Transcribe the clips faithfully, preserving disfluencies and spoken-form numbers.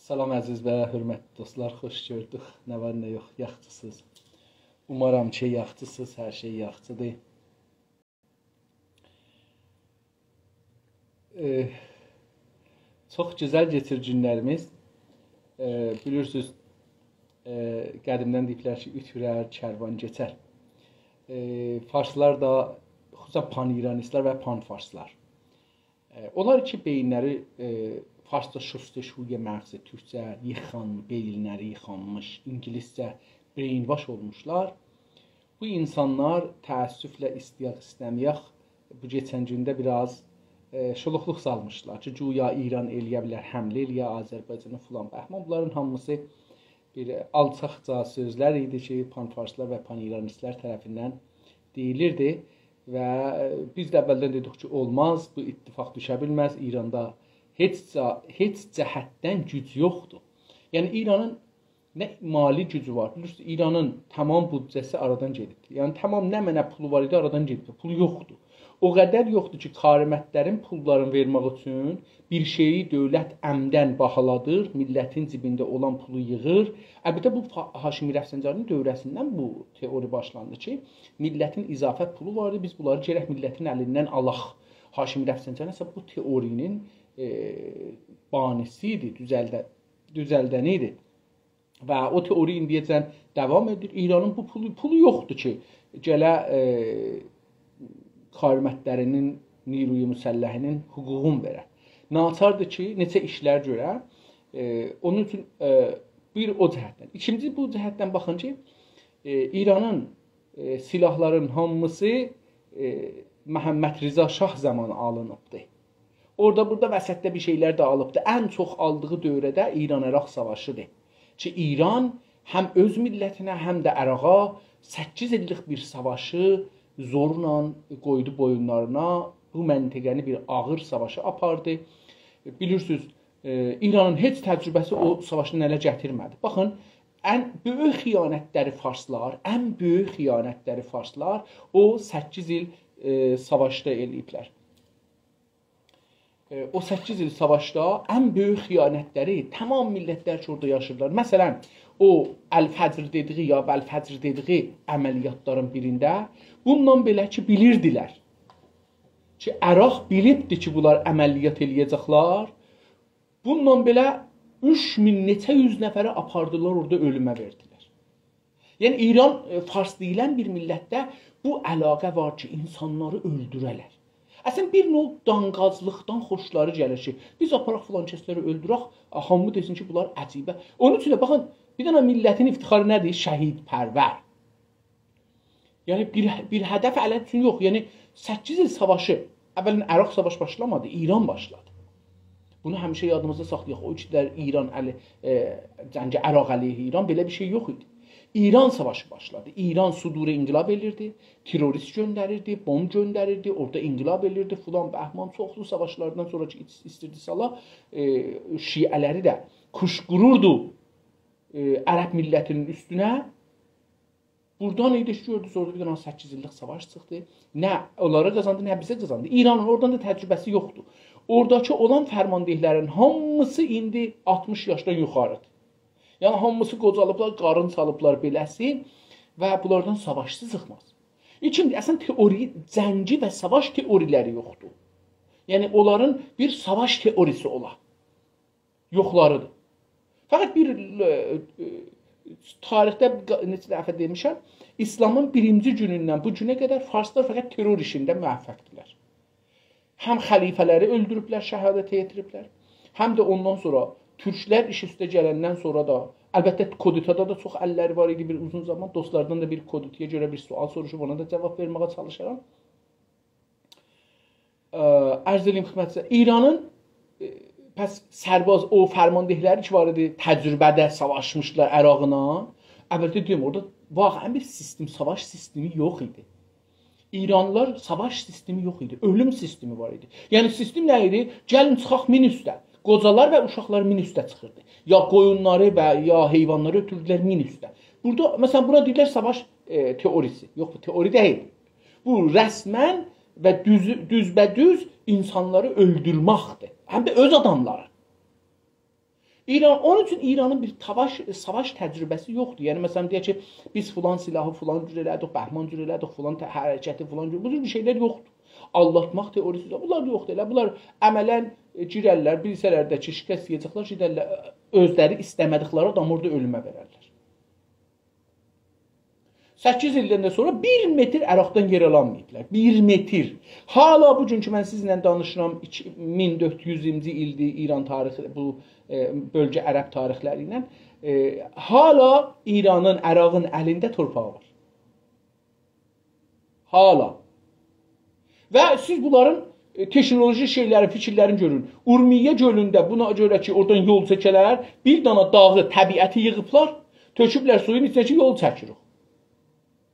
سلام عزیز و حؤرمتلی دوستلار، خوش گؤردوک. نه وار، نه یوخ، یاخچیسینیز؟ اومارام کی، یاخچیسینیز، هر شئی یاخچیدیر. ائ، چوخ گؤزل کئچیر گونلریمیز. ائ، بیلیرسینیز، ائ، قدیمدن دئییبلر کی، «اوتورر، کروان کئچر.» ائ، فارسلار دا، خصوصاً پان‌ایرانیستلر و پان‌فارسلار، ائ، اونلار کی، بئیینلری، ائ، فارسجا «شستشوی مغز»، تورکجه «ییخان»، بئیینلری ییخانمیش، اینگیلیسجه «brainwash» اولموشلار. بو اینسانلار، تأسفله، ایسته‌یک، ایسته‌مه‌یک، بو کئچن گونده بیر آز، ائ، شولوقلوق سالمیشدیلار کی، گویا ایران ائلیه بیلر حمله ائلیه آذربایجانا، فلان بهمان. بونلارین هامیسی بیر آلچاقجا سؤزلر ایدی کی، پان‌فارسلار و پان‌ایرانیستلر طرفیندن دئییلیردی. و، ائ، بیز ده اولدن دئدیک کی، اولماز، بو اتفاق دوشه بیلمز. ایراندا هئچ جا-، هئچ جهتدن گوج یوخدور. یعنی، ایرانین نه مالی گوجو وار، بیلیرسینیز، ایرانین تمام بودجه‌سی آرادان گئدیبدیر. یعنی، تمام نمنه پولو وار ایدی، آرادان گئدیبدیر. پولو یوخدور. او قدر یوخدور کی، کارمندلرین پوللارینی وئرمک اوچون بیر شئیی دؤولت عمداً باهالادیر، میللتین جیبینده اولان پولو ییغیر. البته، بو فا-، هاشمی رفسنجانی‌نین دؤوره‌سیندن بو تئوری باشلاندی کی، میللتین اضافه پولو واردی، بیز بونلاری گرک میللتین الیندن آلاق. هاشمی رفسنجانی ایسه بو تئوری‌نین، ائ، بانیسی ایدی، دوزلده-، دوزلدنی ایدی. و او تئوری ایندیه‌جن داوام ائدیر. ایرانین بو پولو، پولو یوخدور کی، گله، ائ، کارمندلرینین، نیروی مسلحینین حقوقونو وئره. ناچاردیر کی، نئچه ایشلر گؤره. ائ، اونون اوچون، ائ، بیر او جهتدن. ایکینجی، بو جهتدن باخین کی، ائ، ایرانین، ائ، سلاحلارین هامیسی، ائ، محمدرضا شاه زامانی آلینیبدی. اورادا بورادا وسطده بیر شئیلر ده آلیبدی. ان چوخ آلدیغی دؤوره‌ده ایران-عراق ساواشیدیر. کی، ایران هم اؤز میللتینه، هم ده عراقا سککیز ایللیک بیر ساواشی زورلا قویدو بویونلارینا، بو منطقه‌نی بیر آغیر ساواشا آپاردی. بیلیرسینیز، ائ، ایرانین هئچ تجربه‌سی او ساواشدان اله گتیرمه‌دی. باخین، ان بؤیوک خیانتلری فارسلار، ان بؤیوک خیانتلری فارسلار او سککیز ایل، ائ، ساواشدا ائله‌ییبلر. ائ، او سککیز ایل ساواشدا ان بؤیوک خیانتلری تمام میللتلر کی، اورادا یاشاییرلار. مثلا، او الفجر دئدیگی یا والفجر دئدیگی عملیاتلارین بیرینده، بونونلا بئله کی، بیلیردیلر کی، عراق بیلیبدی کی، بونلار عملیات ائله‌یه‌جکلر، بونونلا بئله اوچ مین نئچه یوز نفری آپاردیلار، اورادا اؤلومه وئردیلر. یعنی، ایران، ائ، فارس دئییلن بیر میللتده بو علاقه وار کی، اینسانلاری اؤلدوره‌لر. اصلا، بیر نوع دانقازلیقدان خوشلاری گلیر کی، بیز آپاراق فلان کسلری اؤلدورک، آ، هامی دئسین کی، بونلار عجیبه. اونون اوچون ده، باخین، بیر دنه میللتین افتخاری نه‌دیر؟ شهیدپرور. یعنی، بیر، بیر هدف الین اوچون یوخ. یعنی، سککیز ایل ساواشی، اولا عراق ساواشی باشلامادی، ایران باشلادی. بونو همیشه یادیمیزدا ساخلایاق. او کی، در ایران علی-، ائ، جنگ عراق علیه ایران، بئله بیر شئی یوخ ایدی. ایران ساواشی باشلادی. ایران صدور انقلاب ائلیردی، تروریست گؤندریردی، بمب گؤندریردی، اورادا انقلاب ائلیردی، فلان بهمان. چوخلو ساواشلاردان سونرا کی، ایس-، ایستیردی سالا، ائ، شیعه‌لری ده قوشقوروردو، ائ، عرب میللتینین اوستونه. بورادان ایدی کی، گؤردو، سونرا بیر دنه سککیز ایللیک ساواش چیخدی. نه اونلارا قازاندی، نه بیزه قازاندی. ایرانین اورادان دا تجربه‌سی یوخدور. اوراداکی اولان فرمانده‌لرین هامیسی ایندی آلتمیش یاشدان یوخاریدیر. یعنی، هامیسی قوجالیبلار، قارین سالیبلار بئله‌سی و بونلاردان ساواشچی چیخماز. ایکینجی، اصلا تئوری، جنگی و ساواش تئوری‌لری یوخدور. یعنی، اونلارین بیر ساواش تئوری‌سی اولا. یوخلاریدیر. فقط بیر، ائ، ائ، تاریخده قا-، نئچه دفعه دئمیشم، ایسلامین بیرینجی گونوندن بو گونه قدر فارسلار فقط ترور ایشینده موفق‌دیرلر. هم خلیفه‌لری اؤلدوروبلر، شهادته یئتیریبلر، هم ده اوندان سونرا تورکلر ایش اوسته گلندن سونرا دا، البته، کودتادا دا چوخ اللری وار ایدی بیر اوزون زامان. دوستلاردان دا بیر کودتایا گؤره بیر سؤال سوروشوب، اونا دا جاواب وئرمه‌یه چالیشارام. اه، عرض ائله‌ییم خدمتینیزه، ایرانین، اه، پس سرباز، او فرمانده‌لری کی وار ایدی، تجربه‌ده ساواشمیشلار عراقلا. البته، دئییم، اورادا واقعاً بیر سیستم، ساواش سیستمی یوخ ایدی. ایرانلیلار ساواش سیستمی یوخ ایدی، اؤلوم سیستمی وار ایدی. یعنی، سیستم نه ایدی؟ گلین چیخاق مین اوسته. قوجالار و اوشاقلار مین اوسته چیخیردی. یا قویونلاری و یا حیوانلاری اؤتوردولر مین اوسته. بورادا، مثلاً، بونا دئییرلر ساواش، ائ، تئوری‌سی. یوخ، بو تئوری دئییل. بو رسماً و دوز، دوزبه‌دوز اینسانلاری اؤلدورمکدیر. هم ده اؤز آداملاری. ایران، اونون اوچون ایرانین بیر ساواش، ساواش تجربه‌سی یوخدور. یعنی، مثلا، دئیک کی، بیز فلان سلاحی فلان جور ائله‌دیک، بهمان جور ائله‌دیک، فلان ته-، حرکتی فلان جور. بو جور بیر شئیلر یوخدور. آلداتماق تئوریسی ده، بونلار یوخدور. ائله بونلار عملا، ائ، گیررلر، بیلسه‌لر ده کی، شکست یئیه‌جکلر، گئدرلر، ائ، اؤزلری ایسته‌مه‌دیکلری آدامی اورادا اؤلومه وئررلر. سککیز ایلدن ده سونرا بیر متر عراقدان یئر آلانماییبلار. بیر متر. حالا بو گون کی، من سیزینله دانیشیرام، ایکی، مین دؤرد یوزونجو ایلدیر ایران تاریخی، بو، ائ، بؤلگه عرب تاریخلری ایله. ائ، حالا ایرانین، عراقین الینده تورپاغی وار. حالا. و سیز بونلارین، ائ، تکنولوژی شئیلری، فیکیرلرینی گؤرون. اورمیه گؤلونده، بونا گؤره کی، اورادان یول چکه‌لر، بیر دانا داغی، طبیعتی ییغیبلار، تؤکوبلر سویون ایچینه کی، یول چکیریک.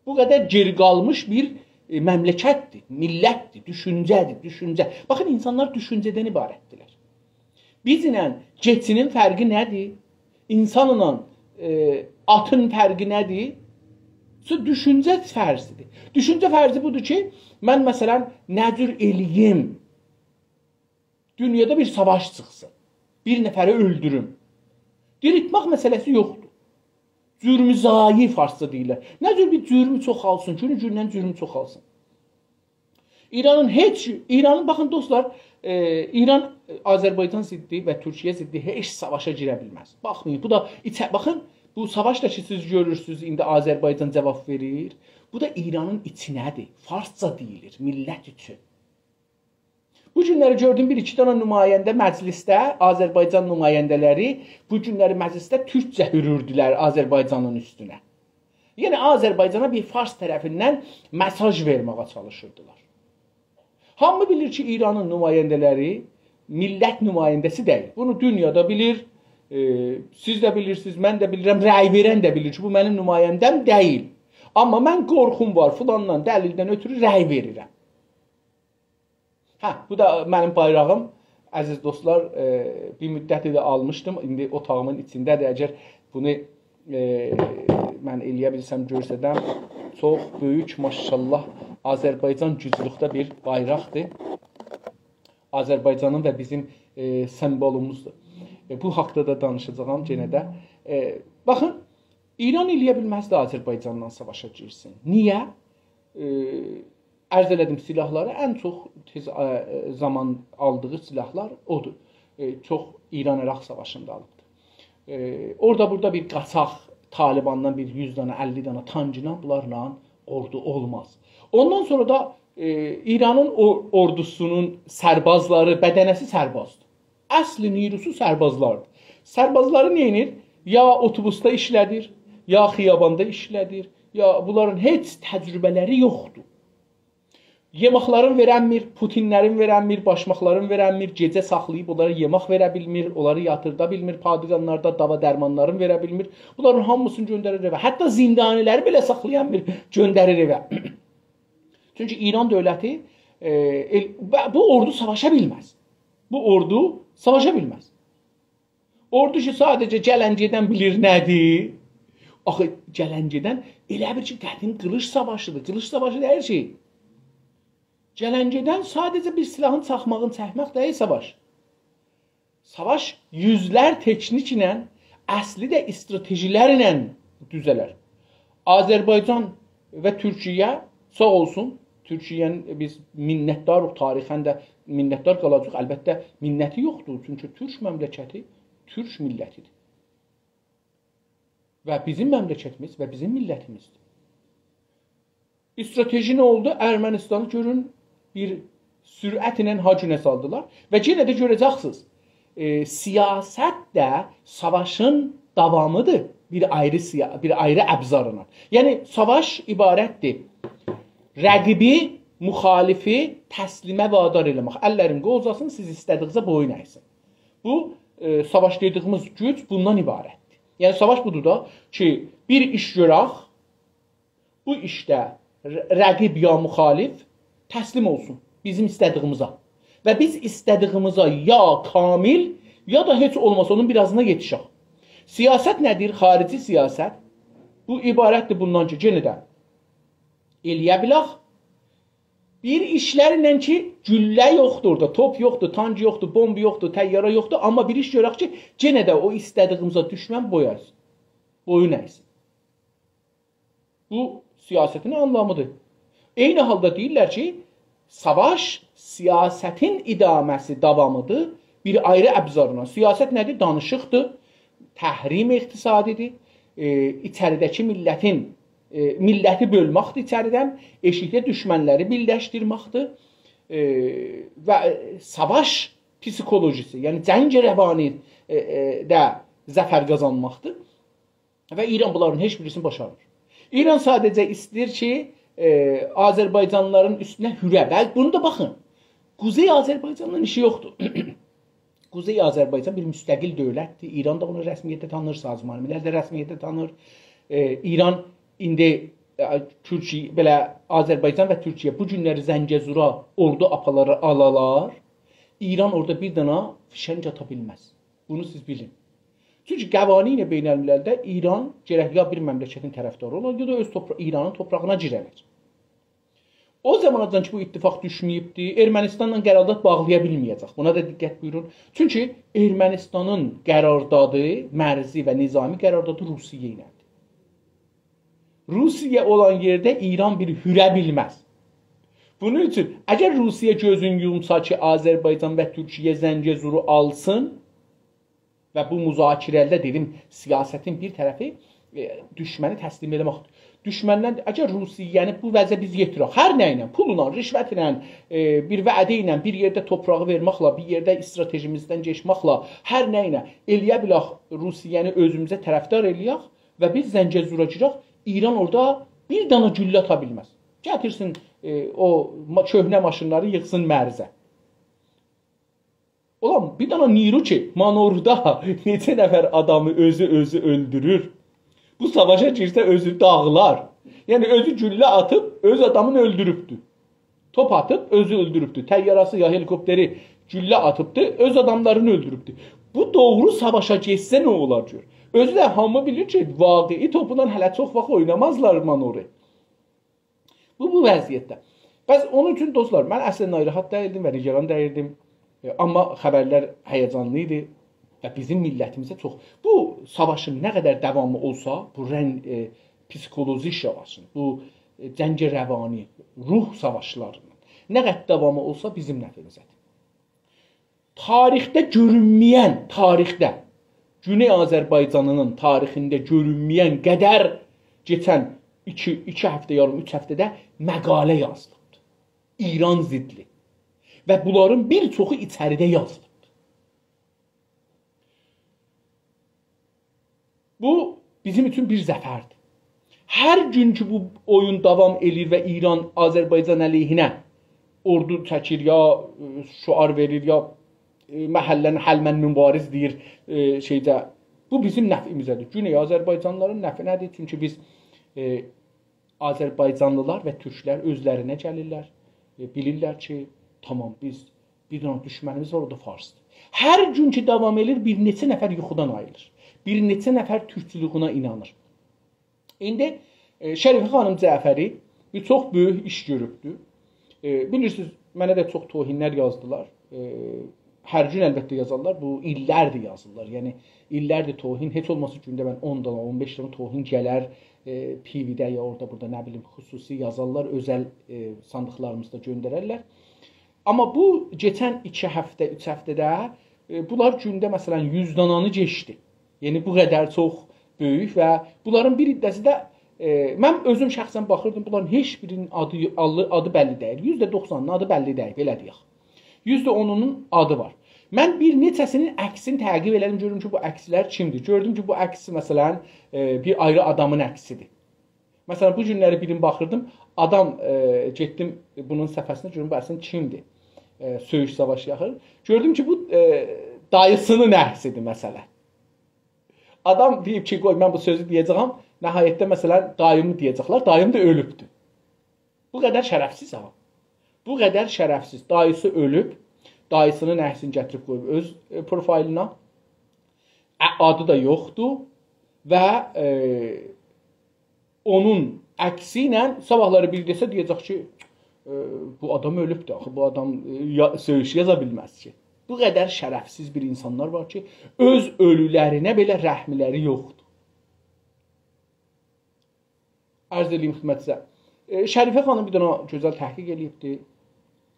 بو قدر گئری قالمیش بیر، ائ، مملکتدیر، میللتدیر، دوشونجه‌دیر، دوشونجه. باخین، اینسانلار دوشونجه‌دن عبارتدیرلر. بیزله کئچی‌نین فرقی نه‌دیر؟ اینسانلا، ائ، آتین فرقی نه‌دیر؟ سو-، دوشونجه فرضی‌دیر. دوشونجه فرضی بودور کی، من، مثلا، نه جور ائله‌ییم، دونیادا بیر ساواش چیخسین، بیر نفری اؤلدوروم. دیریلتمک مسئله‌سی یوخدور. جرم‌زایی فارسجا دئییرلر. نه جور بیر جرم چوخالسین، گون گوندن جرم چوخالسین. ایرانین هئچ، ایرانین، باخین دوستلار، ائ، ایران، ائ، آذربایجان ضدی و تورکیه ضدی هئچ ساواشا گیره بیلمز. باخمایین، بو دا ایچه-، باخین، بو ساواش دا کی، سیز گؤرورسونوز، ایندی آذربایجان جاواب وئریر. بو دا ایرانین ایچینه‌دیر. فارسجا دئییلیر، میللت اوچون. بو گونلری گؤردوم، بیر ایکی دنه نماینده مجلسده، آذربایجان نماینده‌لری بو گونلری مجلسده تورکجه هوروردولر آذربایجانین اوستونه. یعنی، آذربایجانا بیر فارس طرفیندن مئساژ وئرمه‌یه چالیشیردیلار. هامی بیلیر کی، ایرانین نماینده‌لری میللت نماینده‌سی دئییل. بونو دونیا دا بیلیر، ائ، سیز ده بیلیرسینیز، من ده بیلیرم، رأی وئرن ده بیلیر کی، بو منیم نماینده‌م دئییل. آمما من قورخوم وار، فلاندان، دلیلدن اؤترو رأی وئریرم. هه، بو دا منیم بایراغیم. عزیز دوستلار، ائ، بیر مدتدیر ده آلمیشدیم. ایندی اوتاغیمین ایچینده‌دیر. اگر بونو، ائ، من ائلیه بیلسم گؤسترم. چوخ بؤیوک، ماشاءالله، آذربایجان گوجلوکده بیر بایراقدیر. آذربایجانین و بیزیم، ائ، سیموولوموزدور. ائ، بو حاقدا دا دانیشاجاغام یئنه ده. ائ، باخین، ایران ائلیه بیلمزدی آذربایجانلا ساواشا گیرسین. نییه؟ ائ، عرض ائله‌دیم، سلاحلاری ان چوخ تئز، ائ، زامان آلدیغی سلاحلار اودور. ائ، چوخ ایران-عراق ساواشیندا آلیبدیر. ائ، اورادا بورادا بیر قاچاق طالباندان بیر یوز دانا، اللی دانا تانکلا بونلارلا اوردو اولماز. اوندان سونرا دا، ائ، ایرانین او اوردوسونون سربازلاری، بدنه‌سی سربازدیر. اصل نیروسو سربازلاردیر. سربازلاری نئینیر؟ یا اوتوبوسدا ایشله‌دیر، یا خیاباندا ایشله‌دیر، یا بونلارین هئچ تجربه‌لری یوخدور. یئماقلارین وئرنمیر، پوتینلرین وئرنمیر، باشماقلارین وئرنمیر، گئجه ساخلاییب اونلارا یئماق وئره بیلمیر، اونلاری یاتیردا بیلمیر، پادگانلاردا داوا درمانلارین وئره بیلمیر. بونلارین هامیسینی گؤندریر ائوه. حتی زندانی‌لری بئله ساخلایانمیر، گؤندریر ائوه. چونکی ایران دؤولتی، ائ، ائل-، و بو اوردو ساواشا بیلمز. بو اوردو ساواشا بیلمز. اوردو کی، ساده‌جه گلن گئدن بیلیر نه‌دیر؟ آخی گلن گئدن ائله بیل کی، قدیم قیلیش ساواشیدیر. قیلیش ساواشی دئییل کی. گلن گئدن ساده‌جه بیر سلاحین چاخماغین چکمک دئییل ساواش. ساواش یوزلر تکنیکله، اصلی ده استراتژی‌لرله دوزه‌لر. آذربایجان و تورکیه ساغ اولسون. تورکیه‌نین بیز منتداریق، تاریخاً ده منتدار قالاجاغیق. البته، منتی یوخدور، چونکی تورک مملکتی تورک میللتیدیر. و بیزیم مملکتیمیز و بیزیم میللتیمیزدیر. استراتژی نه اولدو؟ ارمنستانی گؤرون، بیر سرعتله ها گونه سالدیلار. و یئنه ده گؤره‌جکسینیز، ائ، سیاست ده ساواشین داوامیدیر بیر آیری سیا-، بیر آیری ابزارینان. یعنی، ساواش عبارتدیر رقیبی، مخالفی تسلیمه وادار ائله‌مک. اللرین قووزاسین، سیز ایسته‌دیگینیزه بویون اَیسین. بو، ائ، ساواش دئدیگیمیز گوج بوندان عبارتدیر. یعنی، ساواش بودور دا کی، بیر ایش گؤرک، بو ایشده ر-، رقیب یا مخالف تسلیم اولسون بیزیم ایسته‌دیگیمیزه. و بیز ایسته‌دیگیمیزه یا کامل، یا دا هئچ اولماسا اونون بیر آزینا یئتیشک. سیاست نه‌دیر؟ خارجی سیاست. بو عبارتدیر بوندان کی، یئنه ده ائلیه بیلک، بیر ایشلرله کی، گولله یوخدور دا، توپ یوخدور، تانک یوخدور، بومب یوخدور، طیاره یوخدور، آمما بیر ایش گؤرک کی، یئنه ده او ایسته‌دیییمیزه دوشمن بویون، بویون اَیسین. بو سیاستین آنلامیدیر. عینی حالدا دئییرلر کی، ساواش سیاستین ادامه‌سی، داوامیدیر. بیر آیری ابزارلا. سیاست نه‌دیر؟ دانیشیقدیر، تحریم اقتصادی‌دیر، ائ، ایچریده‌کی میللتین، ائ، میللتی بؤلمکدیر ایچریدن، ائشیکده دوشمنلری بیرلشدیرمکدیر، ائ، و، ائ، ساواش پسیکولوژیسی، یعنی جنگ روانی، ائ، ائ، ده ظفر قازانماقدیر. و ایران بونلارین هئچ بیریسینی باشارمیر. ایران ساده‌جه ایسته‌ییر کی، ائ، آذربایجانلیلارین اوستونه هوره. و بونو دا باخین، قوزئی آذربایجانلا ایشی یوخدور. قوزئی آذربایجان بیر مستقل دؤولتدیر. ایران دا اونو رسمیته تانیر، سازمان ملل ده رسمیته تانیر. ائ، ایران ایندی، ائ، تورکیه، بئله آذربایجان و تورکیه بو گونلری زنگه‌زورا اوردو آپارالار، آلالار، ایران اورادا بیر دنه فیشنگ آتا بیلمز. بونو سیز بیلین. چونکی قوانین بین‌المللده ایران گرک یا بیر مملکتین طرفداری اولا، یا دا اؤز توپرا-، ایرانین توپراغینا گیره‌لر. او زاماناجان کی، بو اتفاق دوشمه‌ییبدی، ارمنستانلا قرارداد باغلایا بیلمه‌یه‌جک. بونا دا دقت بویورون. چونکی ارمنستانین قراردادی، مرزی و نظامی قراردادی روسیه ایله‌دیر. روسیه اولان یئرده ایران بیر هوره بیلمز. بونون اوچون، اگر روسیه گؤزون یومسا کی، آذربایجان و تورکیه زنگه‌زورو آلسین، و بو مذاکره‌لرده، دئدیم، سیاستین بیر طرفی، ائ، دوشمنی تسلیم ائله‌مکدیر. دوشمندن، اگر روسیه‌نی بو وضعه بیز یئتیرک، هر نه ایله، پوللا، رشوتله، ائ، بیر وعده ایله، بیر یئرده توپراغی وئرمکله، بیر یئرده استراتژیمیزدن کئچمکله، هر نه ایله ائله‌یه بیلک روسیه‌نی اؤزوموزه طرفدار ائله‌یک و بیز زنگه‌زورا گیرک، ایران اورادا بیر دنه گولله آتا بیلمز. گتیرسین، ائ، او ما-، کؤهنه ماشینلاری ییغسین مرزه. اولان، بیر دنه نیرو کی، مانوردا نئچه نفر آدامی اؤزو اؤزو اؤلدورور، بو ساواشا گیرسه اؤزو داغیلار. یعنی اؤزو گولله آتیب اؤز آدامینی اؤلدوروبدور. توپ آتیب اؤزو اؤلدوروبدور. طیاره‌سی یا هلیکوپتری گولله آتیبدی، اؤز آداملارینی اؤلدوروبدور. بو دوغرو ساواشا گئتسه نه اولار گؤر. اؤزو ده هامی بیلیر کی، واقعی توپونان هله چوخ واخت اوینامازلار مانورو. بو، بو وضعیتده. پس اونون اوچون دوستلار، من اصلا ناراحت دئییلدیم و نگران دئییلدیم. ائ، آمما خبرلر هیجانلی ایدی و بیزیم میللتیمیزه چوخ، بو ساواشین نه قدر داوامی اولسا، بو رنگ، ائ، پسیکولوژی ساواشین، بو، ائ، جنگ روانی، روح ساواشلاری‌نین نه قدر داوامی اولسا بیزیم نفعیمیزه‌دیر. تاریخده گؤرونمه‌ین، تاریخده، گونئی آذربایجانی‌نین تاریخینده گؤرونمه‌ین قدر کئچن ایکی، ایکی هفته یاریم، اوچ هفته‌ده مقاله یازیلیبدی. ایران ضدلی. و بونلارین بیر چوخو ایچریده یازیلیبدی. بو بیزیم اوچون بیر ظفردیر. هر گون کی، بو اویون داوام ائله‌ییر و ایران آذربایجان علیهینه اوردو چکیر، یا، ائ، شعار وئریر، یا، ائ، محله‌نی حل من مبارز دئییر، ائ، شئیده، بو بیزیم نفعیمیزه‌دیر. گونئی آذربایجانلیلارین نفعینه‌دیر. چونکی بیز، ائ، آذربایجانلیلار و تورکلر اؤزلرینه گلیرلر، ائ، بیلیرلر کی، تامام، بیز بیر دنه دوشمنیمیز وار، او دا فارسدیر. هر گون کی، داوام ائله‌ییر، بیر نئچه نفر یوخودان آییلیر. بیر نئچه نفر تورکچولویونه اینانیر. ایندی، ائ، شریفه خانیم جعفری بیر چوخ بؤیوک ایش گؤروبدور. ائ، بیلیرسینیز، منه ده چوخ توهینلر یازدیلار. ائ، هر گون البته یازارلار، بو ایللردیر یازیرلار. یعنی، ایللردیر توهین، هئچ اولماسا گونده من اون دنه، اون بئش دنه توهین گلر، ائ، پی‌وی‌ده یا اورادا بورادا، نه بیلیم، خصوصی یازارلار، اؤزل، ائ، صاندیقلاریمیزدا گؤندررلر. آمما بو کئچن ایکی هفته، اوچ هفته‌ده، ائ، بونلار گونده، مثلا، یوز دانانی کئچدی. یعنی، بو قدر چوخ بؤیوک و بونلارین بیر حیصه‌سی ده، ائ، من اؤزوم شخصا باخیردیم، بونلارین هئچ بیرینین آدی، آدی، آدی بللی دئییل. یوزده دوخسانینین آدی بللی دئییل، بئله دئیک. یوزده اونونون آدی وار. من بیر نئچه‌سینین عکسینی تعقیب ائله‌دیم، گؤروم کی، بو عکسلر کیمدیر. گؤردوم کی، بو عکس، مثلا، ائ، بیر آیری آدامین عکسیدیر. مثلا، بو گونلری بیرینی باخیردیم، آدام، ائ، گئتدیم بونون صفحه‌سینه، گؤروم بو اصلینده کیمدیر، ائ، سؤیوش ساواش یاخیر. گؤردوم کی، بو، ائ، داییسینین عکسیدیر، مثلا. آدام دئییب کی، قوی، من بو سؤزو دئیه‌جه‌یم، نهایتده، مثلا، داییمی دئیه‌جکلر، داییم دا اؤلوبدور. بو قدر شرفسیز، ها. بو قدر شرفسیز. داییسی اؤلوب، داییسینین عکسینی گتیریب قویوب اؤز، ائ، پروفایلینا. ا، آدی دا یوخدور و، ائ، اونون عکسی ایله صاباحلاری بیری دئسه، دئیه‌جک کی، ائ، بو آدام اؤلوبدور آخی، بو آدام، ائ، یا-، سؤیوش یازا بیلمز کی. بو قدر شرفسیز بیر اینسانلار وار کی، اؤز اؤلولرینه بئله رحملری یوخدور. عرض ائله‌ییم خدمتینیزه. ائ، شریفه خانیم بیر دنه گؤزل تحقیق ائله‌ییبدی.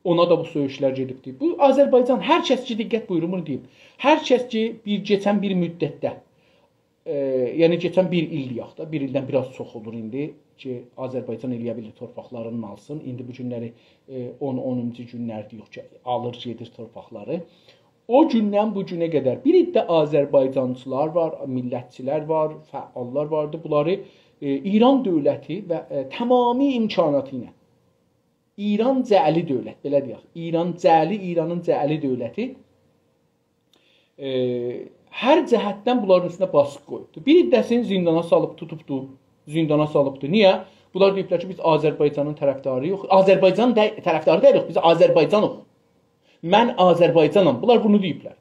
اونا دا بو سؤیوشلر گئدیبدی. بو آذربایجان، هر کس کی، دقت بویورون، بونو دئییم. هر کس کی، بیر، کئچن بیر مدتده، ائ، یعنی کئچن بیر ایل دئیک ده، بیر ایلدن بیر آز چوخ اولور ایندی کی، آذربایجان ائله‌یه بیلیر تورپاقلارینی آلسین. ایندی بو گونلری، ائ، اون، اونونجو گونلر دئیک کی، آلیر گئدیر تورپاقلاری. او گوندن بو گونه قدر بیر عده آذربایجانچیلار وار، میللتچیلر وار، فعاللار واردی. بونلاری، ائ، ایران دؤولتی و، ائ، تمامی امکاناتی ایله، ایران جعلی دؤولت، بئله دئیک، ایران جعلی، ایرانین جعلی دؤولتی، ائ، هر جهتدن بونلارین اوستونه باسقی قویوبدو. بیر عده‌سینی زیندانا سالیب توتوبدو، زیندانا سالیبدی. نییه؟ بونلار دئییبلر کی، بیز آذربایجانین طرفداری یوخ. آذربایجان ده، طرفداری دئییلیک، بیز آذربایجانیق. من آذربایجانام. بونلار بونو دئییبلر.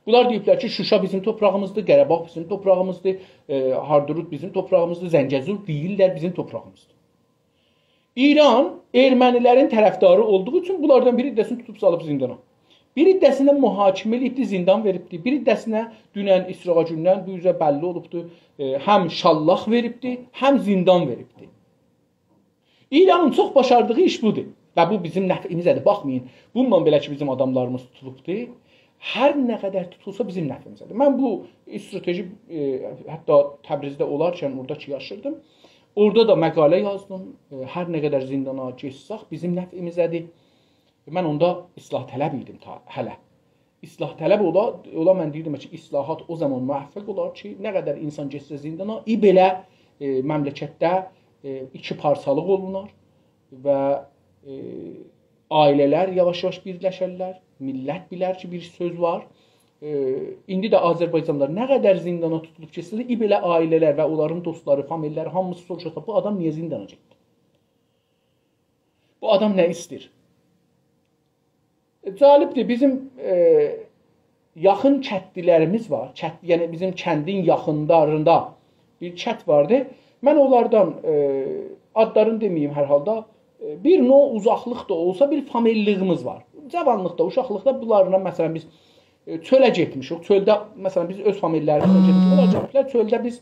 بونلار دئییبلر کی، شوشا بیزیم تورپاغیمیزدیر، قاراباغ بیزیم تورپاغیمیزدیر، ائ، هاردروت بیزیم تورپاغیمیزدیر، زنگه‌زور دئییرلر بیزیم تورپاغیمیزدیر. ایران ارمنیلرین طرفداری اولدوغو اوچون بونلاردان بیر عده‌سینی توتوب سالیب زیندانا. بیر عده‌سینی ده محاکمه ائله‌ییبدی، زیندان وئریبدی. بیر عده‌سینه دونن، ایسراغا گوندن، بو اوزه بللی اولوبدو، ائ، هم شاللاق وئریبدی، هم زیندان وئریبدی. ایرانین چوخ باشاردیغی ایش بودور. و بو بیزیم نفعیمیزه‌دیر. باخمایین، بونونلا بئله کی، بیزیم آداملاریمیز توتولوبدور. هر نه قدر توتولسا بیزیم نفعیمیزه‌دیر. من بو استراتژی، ائ، حتی تبریزده اولارکن اورادا کی یاشیردیم. اورادا دا مقاله یازدیم. ائ، هر نه قدر زیندانا گئتسک بیزیم نفعیمیزه‌دیر. من اوندا اصلاح‌طلب ایدیم تا هله. اصلاح‌طلب اولا، اولا من دئییردیم کی، اصلاحات او زامان موفق اولار کی، نه قدر اینسان گئتسه زیندانا، ای بئله، ائ، مملکتده، ائ، ایکی پارچالیق اولونار و، ائ، عائله‌لر یاواش-یاواش بیرلشرلر، میللت بیلر کی، بیر سؤز وار. ائ، ایندی ده آذربایجانلیلار نه قدر زیندانا توتولوب گئتسه‌لر، ای بئله عائله‌لر و اونلارین دوستلاری، فامیللری هامیسی سوروشاجاق، بو آدام نییه زیندانا گئتدی؟ بو آدام نه ایسته‌ییر؟ ائ، جالبدیر، بیزیم، ائ، یاخین کتلیلریمیز وار. کت، یعنی بیزیم کندین یاخینلاریندا بیر کت واردی. من اونلاردان، ائ، آدلارینی دئمه‌ییم هر حالدا، ائ، بیر نوع اوزاقلیق دا اولسا بیر فامیللیگیمیز وار. جاوانلیقدا، اوشاقلیقدا بونلارلا، مثلا، بیز، ائ، چؤله گئتمیشیک. چؤلده، مثلا، بیز اؤز فامیللریمیزله گئتمیشیک. اونلار گئدیبلر چؤلده، بیز،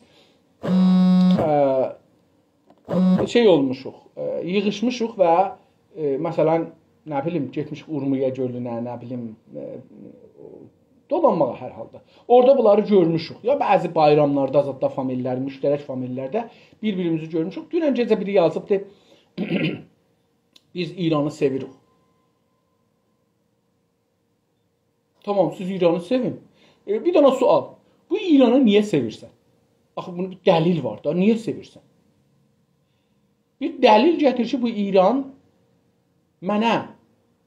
ائ، شئی اولموشوق، ائ، ییغیشمیشیق و، ائ، مثلا، نه بیلیم، گئتمیشیک اورمویا گؤلونه، نه بیلیم، ائ، دولانماغا هر حالدا. اورادا بونلاری گؤرموشوک. یا بعضی بایراملاردا، زاددا فامیللر، مشترک فامیللرده بیر-بیریمیزی گؤرموشوک. دونن گئجه بیری یازیبدی، «بیز ایرانی سئویریک.» تامام، سیز ایرانی سئوین. ائ، بیر دنه سؤال. بو ایرانی نییه سئویرسن؟ آخی بونون بیر دلیل وار دا، نییه سئویرسن؟ بیر دلیل گتیر کی، بو ایران منه،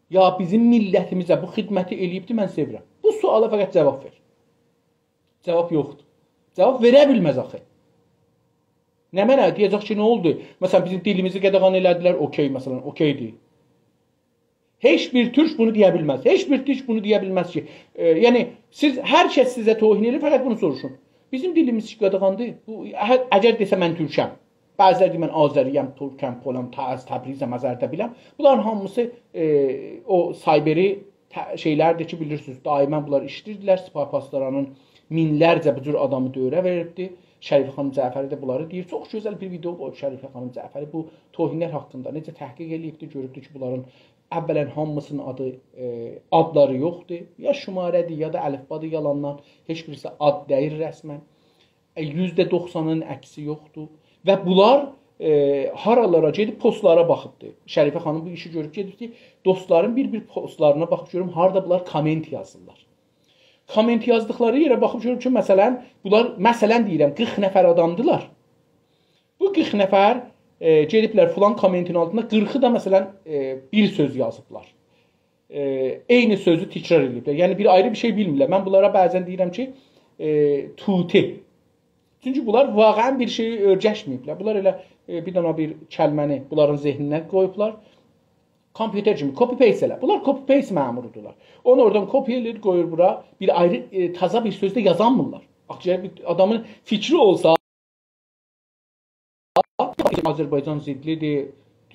یا بیزیم میللتیمیزه بو خدمتی ائله‌ییبدی، من سئویرم. بو سؤالا فقط جاواب وئر. جاواب یوخدور. جاواب وئره بیلمز آخی. نمنه؟ دئیه‌جک کی، نه اولدو؟ مثلا، بیزیم دیلیمیزی قاداغان ائله‌دیلر، اوکی، مثلا، اوکی‌دیر. هئچ بیر تورک بونو دئیه بیلمز. هئچ بیر تورک بونو دئیه بیلمز کی، ائ، یعنی، سیز، هر کس سیزه توهین ائدیر، فقط بونو سوروشون. بیزیم دیلیمیز قاداغاندیر. بو، هه، اگر دئسه من تورکم، بعضی‌لر دئییر من آذری‌یم، تورکم، پولام، تا، از تبریزم، از اردبیلم. بونلارین هامیسی، ائ، او سایبری ت، شئیلردیر کی، بیلیرسینیز، دائما بونلار ایشله‌ییردیلر. سپاه پاسدارانین مینلرجه بو جور آدامی دؤوره وئریبدی. شریفه خانیم جعفری ده بونلاری دئییر. چوخ گؤزل بیر ویدئو قویوب شریفه خانیم جعفری بو توهینلر حاقیندا. نئجه تحقیق ائله‌ییبدی، گؤروبدو کی، بونلارین اولا هامیسینین آدی، ائ، آدلاری یوخدور. یا شماره‌دیر، یا دا الفبادیر، یالاندان. هئچ بیریسی آد دئییل رسما. ائ، یوزده دوخسانین عکسی یوخدور. و بونلار، ائ، هارالارا گئدیب پستلارا باخیبدی. شریفه خانیم بو ایشی گؤروب گئدیب کی، دوستلارین بیر-بیر پستلارینا باخیب گؤروم، هاردا بونلار کامنت یازیرلار. کامنت یازدیقلاری یئره باخیب گؤروم کی، مثلا، بونلار، مثلا دئییرم، قیرخ نفر آدامدیلار. بو قیرخ نفر، ائ، گئدیبلر فلان کامنتین آلتیندا، قیرخی دا، مثلا، ائ، بیر سؤز یازیبلار. ائ، عینی سؤزو تکرار ائدیبلر. یعنی، بیر آیری بیر شئی بیلمیرلر. من بونلارا بعضا دئییرم کی، ائ، توتی. چونکی بونلار واقعا بیر شئیی اؤرگشمه‌ییبلر. بونلار ائله، ائ، بیر دنه بیر کلمه‌نی بونلارین ذهنینه قویوبلار. کامپیوتر کیمی copy paste ائله. بونلار copy paste مأمورودولار. اونو اورادان copy ائله‌ییر، قویور بورا. بیر آیری، ائ، تازا بیر سؤز ده یازانمیرلار. آخی، گرک بیر آدامین فیکری اولسا، آذربایجان ضدلی‌دیر،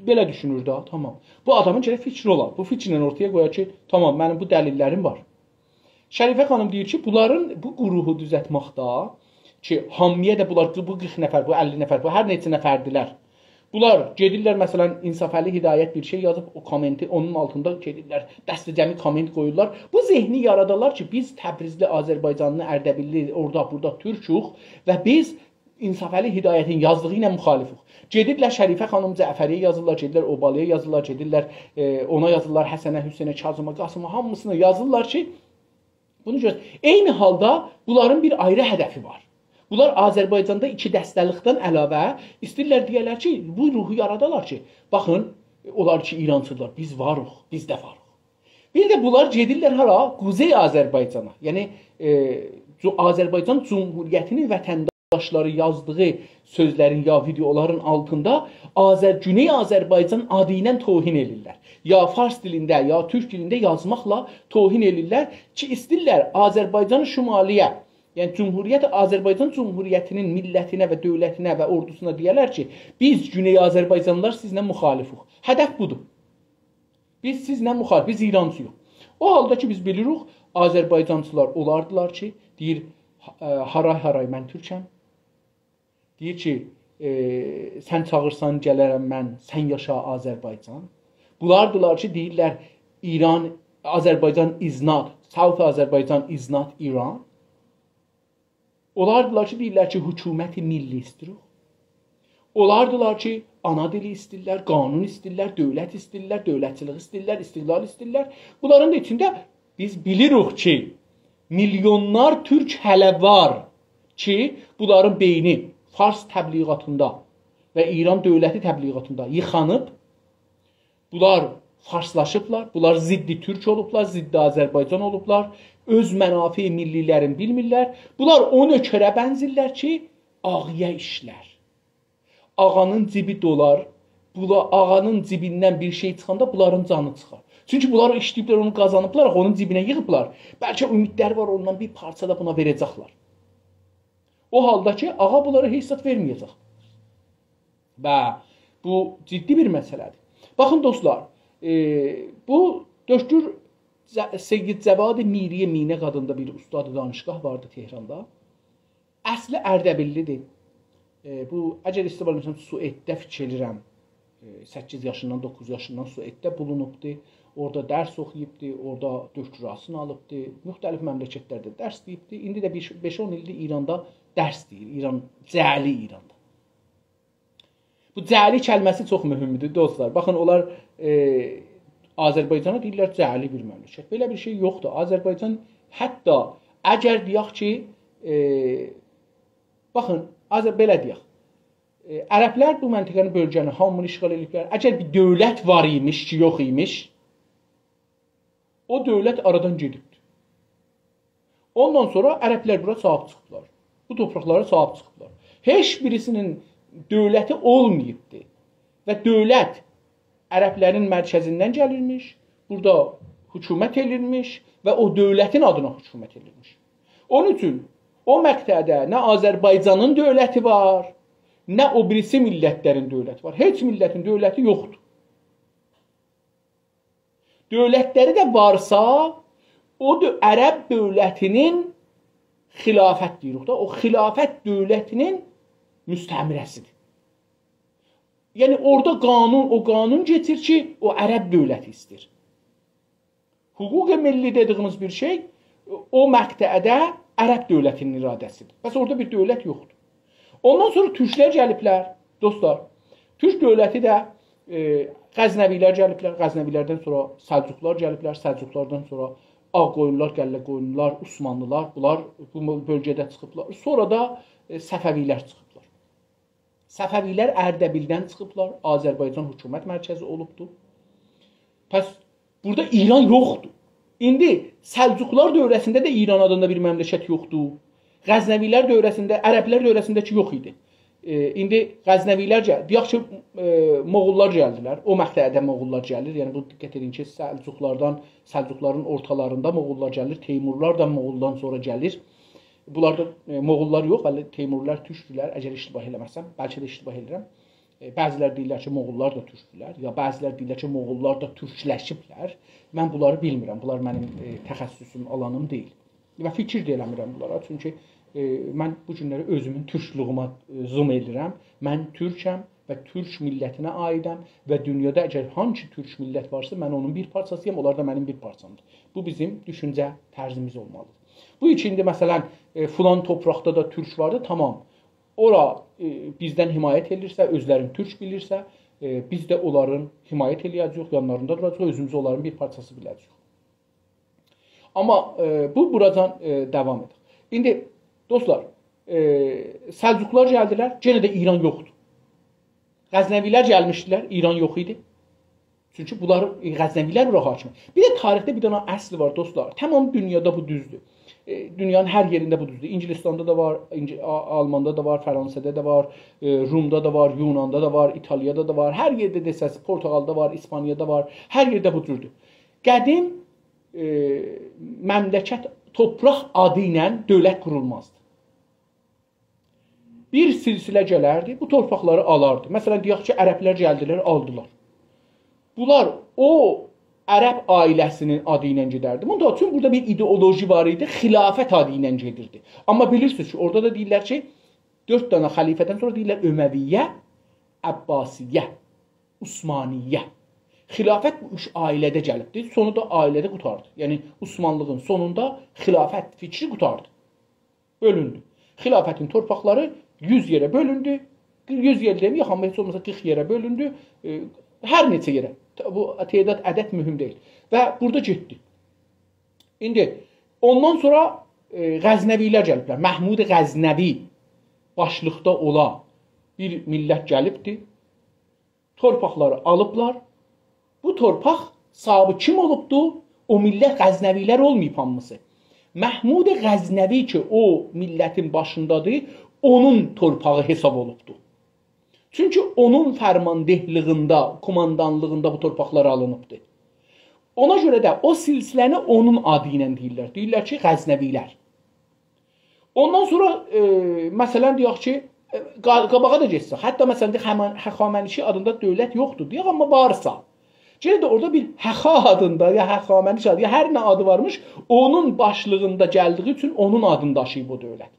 بئله دوشونور ده، تامام. بو آدامین گرک فیکری اولا. بو فیکرله اورتایا قویا کی، تامام، منیم بو دلیللریم وار. شریفه خانیم دئییر کی، بونلارین، بو گروهو دوزلتمکده کی، هامییا دا بونلار، بو قیرخ نفر، بو اللی نفر، بو هر نئچه نفردیلر. بونلار گئدیرلر، مثلا، انصافعلی هدایت بیر شئی یازیب، او کامنتی اونون آلتیندا گئدیرلر، دسته‌جمعی کامنت قویورلار. بو ذهنی یارادارلار کی، بیز تبریزلی، آذربایجانلی، اردبیللی، اورادا، بورادا تورکوک و بیز انصافعلی هدایتین یازدیغی ایله مخالفوق. گئدیرلر شریفه خانیم جعفری‌یه یازیرلار، گئدیرلر اوبالی‌یا یازیرلار، گئدیرلر، ائ، اونا یازیرلار، حسنه، حسینه، کاظیما، قاسیما، هامیسینا یازیرلار کی، بونو گؤر. عینی حالدا بونلارین بیر آیری هدفی وار. بونلار آذربایجاندا ایکی دسته‌لیکدن علاوه ایسته‌ییرلر دئیه‌لر کی، بو روحو یارادالار کی، باخین، اونلار کی، ایرانچیدیرلار، بیز واریق، بیز ده واریق. بیر ده بونلار گئدیرلر هارا؟ قوزئی آذربایجانا. یعنی، ائ، جو-، آذربایجان جمهوریتی‌نین وطنداشلاری یازدیغی سؤزلرین یا ویدئولارین آلتیندا آذر-، گونئی آذربایجان آدی ایله توهین ائدیرلر. یا فارس دیلینده، یا تورک دیلینده یازماقلا توهین ائدیرلر کی، ایسته‌ییرلر آذربایجان شمالی‌یه، یعنی جمهوریت، آذربایجان جمهوریتی‌نین میللتینه و دؤولتینه و اوردوسونا دئیه‌لر کی، بیز گونئی آذربایجانلیلار سیزله مخالفوق. هدف بودور. بیز سیزله مخالف، بیز ایرانچی‌ییق. او حالدا کی، بیز بیلیریک، آذربایجانچیلار اولاردیلار کی، دئییر، اه، «هارای هارای، من تورکم.» دئییر کی، ائ، «سن چاغیرسان گلرم من، سن یاشا آذربایجان.» بونلاردیلار کی، دئییرلر، «ایران، آذربایجان is not, South Azerbaijan is not Iran.» اولاردیلار کی، دئییرلر کی، حکومت ملی ایستیروخ. اولاردیلار کی، آنا دیلی ایستیرلر، قانون ایستیرلر، دؤولت ایستیرلر، دؤولتچیلیک ایستیرلر، استقلال ایستیرلر. بونلارین دا ایچینده بیز بیلیریک کی، میلیونلار تورک هله وار کی، بونلارین بئینی فارس تبلیغاتیندا و ایران دؤولتی تبلیغاتیندا ییخانیب. بونلار فارسلاشیبلار، بونلار ضد تورک اولوبلار، ضد آذربایجان اولوبلار، اؤز منافع ملی‌لرینی بیلمیرلر. بونلار او نؤکره بنزیرلر کی، آغایا ایشلر. آغانین جیبی دولار، بولا-، آغانین جیبیندن بیر شئی چیخاندا بونلارین جانی چیخار. چونکی بونلار ایشله‌ییبلر، اونو قازانیبلار، آخی اونون جیبینه ییغیبلار. بلکه امیدلری وار، اوندان بیر پارچا دا بونا وئره‌جکلر. او حالدا کی، آغا بونلارا هئچ زاد وئرمه‌یه‌جک. و بو جدی بیر مسئله‌دیر. باخین، دوستلار، ائ، بو دکتر ج-، سید جواد میری مینه آدیندا بیر استاد دانشگاه واردی تهراندا. اصلی اردبیللی‌دیر. ائ، بو، اگر اشتباه ائله‌میرم، سوئدده فیکیر ائلیرم، ائ، سککیز یاشیندان، دوققوز یاشیندان سوئدده بولونوبدو. اورادا درس اوخویوبدو، اورادا دکتراسینی آلیبدی. مختلف مملکتلرده درس دئییبدی. ایندی ده بیر بئش-اون ایلدیر ایراندا درس دئییر. ایران، جعلی ایراندا. بو جعلی کلمه‌سی چوخ مهمدور، دوستلار. باخین، اونلار، ائ، آذربایجانا دئییرلر جعلی بیر مملکت. بئله بیر شئی یوخدور. آذربایجان، حتی اگر دئیک کی، ائ، باخین، آذر-، بئله دئیک، ائ، عربلر بو منطقه‌نی، بؤلگه‌نی، هامینی اشغال ائدیبلر. اگر بیر دؤولت وار ایمیش کی، یوخ ایمیش، او دؤولت آرادان گئدیبدیر. اوندان سونرا عربلر بورا صاحیب چیخیبلار. بو تورپاقلارا صاحیب چیخیبلار. هئچ بیریسی‌نین دؤولتی اولماییبدی. و دؤولت عربلرین مرکزیندن گلیرمیش، بورادا حکومت ائلیرمیش و او دؤولتین آدینا حکومت ائلیرمیش. اونون اوچون او مقطعده نه آذربایجانین دؤولتی وار، نه او بیریسی میللتلرین دؤولتی وار. هئچ میللتین دؤولتی یوخدور. دؤولتلری ده وارسا، او دؤ-، عرب دؤولتی‌نین، خلافت دئییریک ده، او خلافت دؤولتی‌نین مستعمره‌سی‌دیر. یعنی اورادا قانون، او قانون کئچیر کی، او عرب دؤولتی ایسته‌ییر. حقوق ملی دئدیگیمیز بیر شئی، او مقطعده عرب دؤولتی‌نین اراده‌سی‌دیر. پس اورادا بیر دؤولت یوخدور. اوندان سونرا تورکلر گلیبلر، دوستلار. تورک دؤولتی ده، ائ، غزنوی‌لر گلیبلر، غزنوی‌لردن سونرا سلجوقلار گلیبلر، سلجوقلاردان سونرا آغ‌قویونلولار، قلعه‌قویونلولار، عثمانلی‌لار، بونلار بو بؤلگه‌ده چیخیبلار. سونرا دا، ائ، صفوی‌لر چیخیبلار. صفوی‌لر اردبیلدن چیخیبلار، آذربایجان حکومت مرکزی اولوبدور. پس بورادا ایران یوخدور. ایندی سلجوقلار دؤوره‌سینده ده ایران آدیندا بیر مملکت یوخدور. غزنوی‌لر دؤوره‌سینده، عربلر دؤوره‌سینده کی یوخ ایدی. ائ، ایندی غزنوی‌لر گل-، دئیک کی، ائ، مغول‌لار گلدیلر. او مقطعده مغول‌لار گلیر. یعنی بو دقت ائدین کی، سلجوقلاردان، سلجوقلارین اورتالاریندا مغول‌لار گلیر، تیمورلار دا مغولدان سونرا گلیر. بونلار دا، ائ، مغول‌لار یوخ، بلی، تیمورلار تورکدولر، اگر اشتباه ائله‌مه‌سم، بلکه ده اشتباه ائدیرم. ائ، بعضی‌لر دئییرلر کی، موغوللار دا تورکدولر، یا بعضی‌لر دئییرلر کی، موغوللار دا تورکلشیبلر. من بونلاری بیلمیرم، بونلار منیم، ائ، تخصصوم، آلانیم دئییل. و فیکیر ده ائله‌میرم بونلارا، چونکی، ائ، من بو گونلری اؤزومون تورکلویومه، ائ، زوم ائدیرم. من تورکم و تورک میللتینه عایدم و دونیادا اگر هانسی تورک میللت وارسا، من اونون بیر پارچاسی‌یام، اونلار دا منیم بیر پارچامدیر. بو بیزیم دوشونجه طرزیمیز اولمالیدیر. بو کی ایندی، مثلا، ائ، فلان تورپاقدا دا تورک واردی، تامام. اورا، ائ، بیزدن حمایت ائدیرسه، اؤزلرینی تورک بیلیرسه، ائ، بیز ده اونلارین حمایت ائله‌یه‌جه‌ییک، یانلاریندا دوراجاغیق، اؤزوموزو اونلارین بیر پارچاسی بیله‌جه‌ییک. آمما، ائ، بو بوراجان، ائ، داوام ائدیر. ایندی، دوستلار، ائ، سلجوقلار گلدیلر، یئنه ده ایران یوخدور. غزنوی‌لر گلمیشدیلر، ایران یوخ ایدی. چونکی بونلار، ائ، غزنوی‌لر بورا حاکم. بیر ده تاریخده بیر دنه اصل وار، دوستلار. تمام دونیادا بو دوزدور. ائ، دونیانین هر یئرینده بو دوزدور. اینگیلیستاندا دا وار، اینگی-، آ-، آلماندا دا وار، فرانسادا دا وار، ائ، رومدا دا وار، یوناندا دا وار، ایتالیادا دا وار. هر یئرده دئسز، پورتوغالدا وار، ایسپانیادا وار. هر یئرده بو جوردور. قدیم، ائ، مملکت، تورپاق آدی ایله دؤولت قورولمازدی. بیر سلسله گلردی، بو تورپاقلاری آلاردی. مثلا، دئیک کی، عرب‌لر گلدیلر، آلدیلار. بونلار او عرب عائله‌سینین آدی ایله گئدردی. بوندا، چونکی بورادا بیر ایدئولوژی وار ایدی، خلافت آدی ایله گئدیردی. آمما بیلیرسینیز کی، اورادا دا دئییرلر کی، دؤرد دنه خلیفه‌دن سونرا دئییرلر امویه، عباسیه، عثمانیه. خلافت بو اوچ عائله‌ده گلیبدیر. سونو دا عائله‌ده قوتاردی. یعنی، عثمانلیغین سونوندا خلافت فیکری قوتاردی. بؤلوندو. خلافتین تورپاقلاری یوز یئره بؤلوندو. یوز یئر دئمه‌یک، آمما هئچ اولماسا قیرخ یئره بؤلوندو. ائ، هر نئچه یئره. ت-، بو تعداد، عدد مهم دئییل. و بورادا گئتدی. ایندی اوندان سونرا، ائ، غزنوی‌لر گلیبلر. محمود غزنوی باشلیقدا اولا بیر میللت گلیبدی. تورپاقلاری آلیبلار. بو تورپاق صاحیبی کیم اولوبدو؟ او میللت غزنوی‌لر اولماییب هامیسی. محمود غزنوی کی، او میللتین باشیندادیر، اونون تورپاغی حساب اولوبدو. چونکی اونون فرماندهلیغیندا، کوماندانلیغیندا بو تورپاقلار آلینیبدی. اونا گؤره ده او سلسله‌نی اونون آدی ایله دئییرلر. دئییرلر کی، غزنوی‌لر. اوندان سونرا، ائ، مثلا، دئیک کی، ائ، قا-، قاباغا دا گئتسک، حتی، مثلا، دئیک، هخامن-، هخامنشی آدیندا دؤولت یوخدور، دئیک، آمما وارسا، یئنه ده اورادا بیر هخا آدیندا، یا هخامنشی آدی، یا هر نه آدی وارمیش، اونون باشلیغیندا گلدیگی اوچون اونون آدینی داشیییب او دؤولت.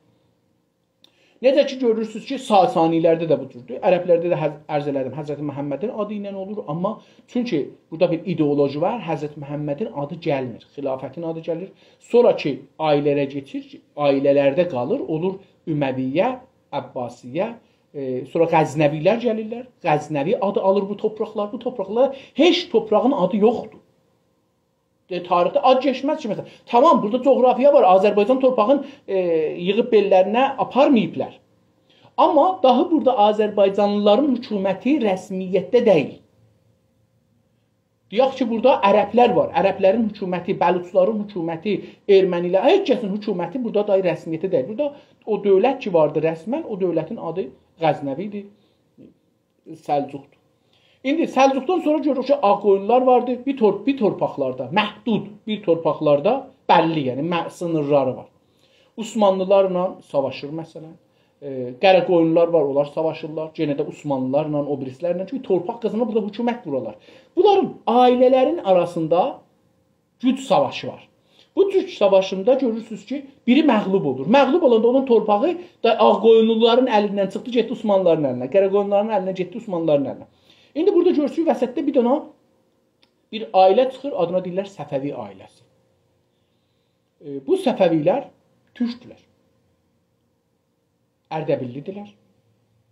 نئجه کی، گؤرورسونوز کی، ساسانی‌لرده ده بو جوردور. عرب‌لرده ده، حض-، عرض ائله‌دیم، حضرت محمدین آدی ایله اولور، آمما چونکی بورادا بیر ایدئولوژی وار، حضرت محمدین آدی گلمیر، خلافتین آدی گلیر. سونراکی عائله‌لره کئچیر، عائله‌لرده قالیر، اولور امویه، عباسیه، ائ، سونرا غزنوی‌لر گلیرلر، غزنوی آدی آلیر بو تورپاقلار، بو تورپاقلار هئچ تورپاغین آدی یوخدور. ائ، تاریخده آد کئچمز کی، مثلا، تامام، بورادا جغرافیا وار، آذربایجان تورپاغین، ائ، ییغیب بئللرینه آپارماییبلار. آمما داهی بورادا آذربایجانلی‌لارین حکومتی رسمیتده دئییل. دئیک کی، بورادا عرب‌لر وار، عرب‌لرین حکومتی، بلوچلارین حکومتی، ارمنی‌لر، هئچ کسین حکومتی بورادا داهی رسمیتده دئییل. بورادا او دؤولت کی واردی رسما، او دؤولتین آدی غزنوی ایدی. سلجوقدور. ایندی سلجوقدان سونرا گؤروروک کی، آغ‌قویونلولار واردی، بیر تور-، بیر تورپاقلاردا، محدود بیر تورپاقلاردا بللی، یعنی مه-، سینیرلاری وار. عثمانلی‌لارلا ساواشیر، مثلا. ائ، قاراقویونلولار وار، اونلار ساواشیرلار. یئنه ده عثمانلی‌لارلا، او بیریسی‌لرله کی، تورپاق قازانیب بورادا حکومت قورالار. بونلارین عائله‌لرین آراسیندا گوج ساواشی وار. بو گوج ساواشیندا گؤرورسونوز کی، بیری مغلوب اولور. مغلوب اولاندا اونون تورپاغی دا آغ‌قویونلولارین الیندن چیخدی، گئتدی عثمانلی‌لارین الینه. قاراقویونلولارین الینه گئتدی عثمانلی‌لارین الینه. ایندی بورادا گؤرورسونوز، وسطده بیر دنه بیر عائله چیخیر، آدینا دئییرلر صفوی عائله‌سی. ائ، بو صفوی‌لر تورکدولر. اردبیللی‌دیرلر.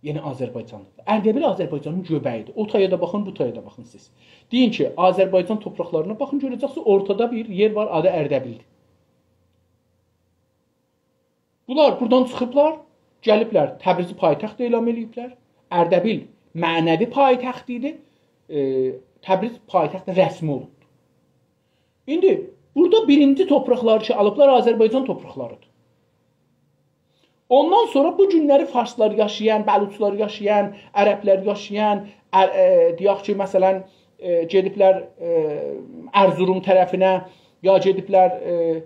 یعنی آذربایجانلی‌دیر. اردبیل آذربایجانین گؤبه‌یی‌دیر. او تایا دا باخین، بو تایا دا باخین سیز. دئیین کی، آذربایجان تورپاقلارینا باخین، گؤره‌جکسینیز، اورتادا بیر یئر وار، آدی اردبیل‌دیر. بونلار بورادان چیخیبلار، گلیبلر، تبریزی پایتخت اعلان ائله‌ییبلر. اردبیل معنوی پایتخت ایدی. ائ، تبریز پایتخت رسمی اولوبدور. ایندی بورادا بیرینجی تورپاقلاری کی آلیبلار، آذربایجان تورپاقلاری‌دیر. اوندان سونرا بو گونلری فارسلار یاشایان، بلوچلار یاشایان، عرب‌لر یاشایان، ار-، ائ، دئیک کی، مثلا، ائ، گئدیبلر، ائ، ارزروم طرفینه، یا گئدیبلر، ائ،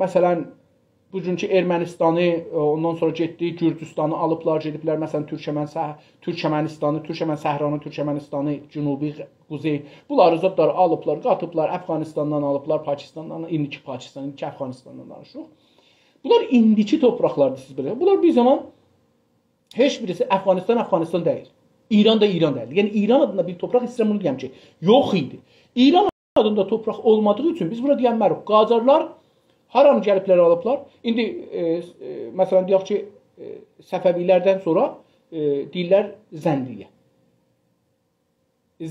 مثلا، بوگونکو ارمنستانی، ائ، اوندان سونرا گئتدی، گورجوستانی آلیبلار، گئدیبلر، مثلا، تورکمن صح-، تورکمنستانی، تورکمن صحرانی، تورکمنستانی، جنوبی، قوزئی، بونلاری زادلاری آلیبلار، قاتیبلار، افغانستاندان آلیبلار، پاکستاندان، ایندیکی پاکستان، ایندیکی افغانستاندان دانیشیریق. بونلار ایندیکی تورپاقلاردیر، سیز بیله‌سینیز. بونلار بیر زامان هئچ بیریسی افغانستان، افغانستان دئییل. ایران دا ایران دئییل. یعنی، ایران آدیندا بیر تورپاق، ایسته‌ییرم بونو دئیم کی، یوخ ایدی. ایران آدیندا تورپاق اولمادیغی اوچون بیز بورا دئینمه‌ریک. قاجارلار هاران گلیبلر، آلیبلار؟ ایندی، ائ، ائ، مثلا، دئیک کی، ائ، صفوی‌لردن سونرا، ائ، دئییرلر زندیه.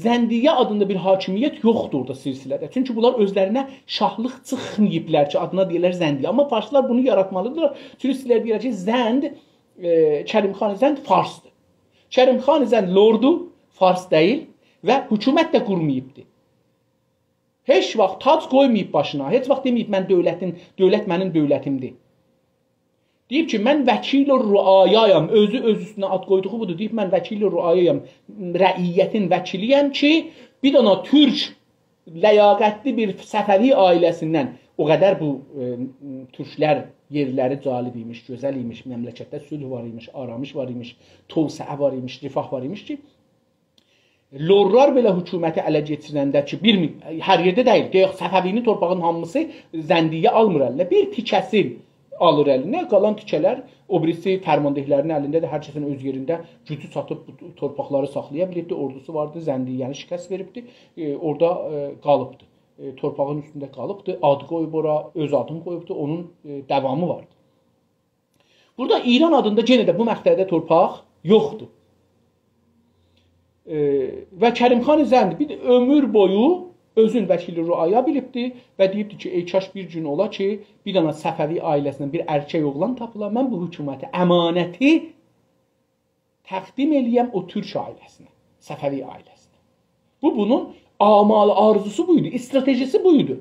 زندیه آدیندا بیر حاکمیت یوخدور اورادا سلسله‌ده. چونکی بونلار اؤزلرینه شاهلیق چیخماییبلار کی، آدینا دئییرلر زندیه. آمما فارسلار بونو یاراتمالیدیرلار. چونکی ایسته‌ییرلر دئییرلر کی، زند، ائ، کریم خان زند فارسدیر. کریم خان زند لوردو، فارس دئییل و حکومت ده قورماییبدی. هئچ واخت تاج قویماییب باشینا. هئچ واخت دئمه‌ییب: «من دؤولتین، دؤولت منیم دؤولتیمدیر.» دئییب کی، «من وکیل رعایایام.» اؤزو اؤز اوستونه آد قویدوغو بودور. دئییب: «من وکیل رعایایام. رعیتین وکیلی‌یم کی، بیر دنه تورک لیاقتلی بیر صفوی عائله‌سیندن»، او قدر بو، ائ، تورکلر یئرلری جالب ایمیش، گؤزل ایمیش، مملکتده صلح وار ایمیش، آرامش وار ایمیش، توسعه وار ایمیش، رفاه وار ایمیش کی، لورلار بئله حکومتی اله کئچیرنده کی، بیر می-، هر یئرده دئییل، دئیک، صفوی‌نین تورپاغینین هامیسی زندیه آلمیر الینه. بیر تیکه‌سین آلیر الینه، قالان تیکه‌لر او بیریسی فرمانده‌لرین الینده‌دیر. هر کسین اؤز یئرینده گوجو چاتیب بو تورپاقلاری ساخلایا بیلیبدی، اوردوسو واردی، زندیه‌نی شکست وئریبدی. ائ، اورادا، ائ، قالیبدی. ائ، تورپاغین اوستونده قالیبدی، آد قویوب اورا، اؤز آدینی قویوبدو، اونون، ائ، داوامی واردی. بورادا ایران آدیندا یئنه ده بو مقطعده تورپاق یوخدور. ائ، و کریم خان زند بیر عؤمور بویو اؤزون وکیل رعایا بیلیبدی و دئییبدی کی، ای کاش بیر گون اولا کی، بیر دنه صفوی عائله‌سیندن بیر ارکک اوغلان تاپیلا، من بو حکومتی، امانتی تقدیم ائله‌یم او تورک عائله‌سینه، صفوی عائله‌سینه. بو، بونون آمال، آرزوسو بو ایدی، استراتژی‌سی بو ایدی.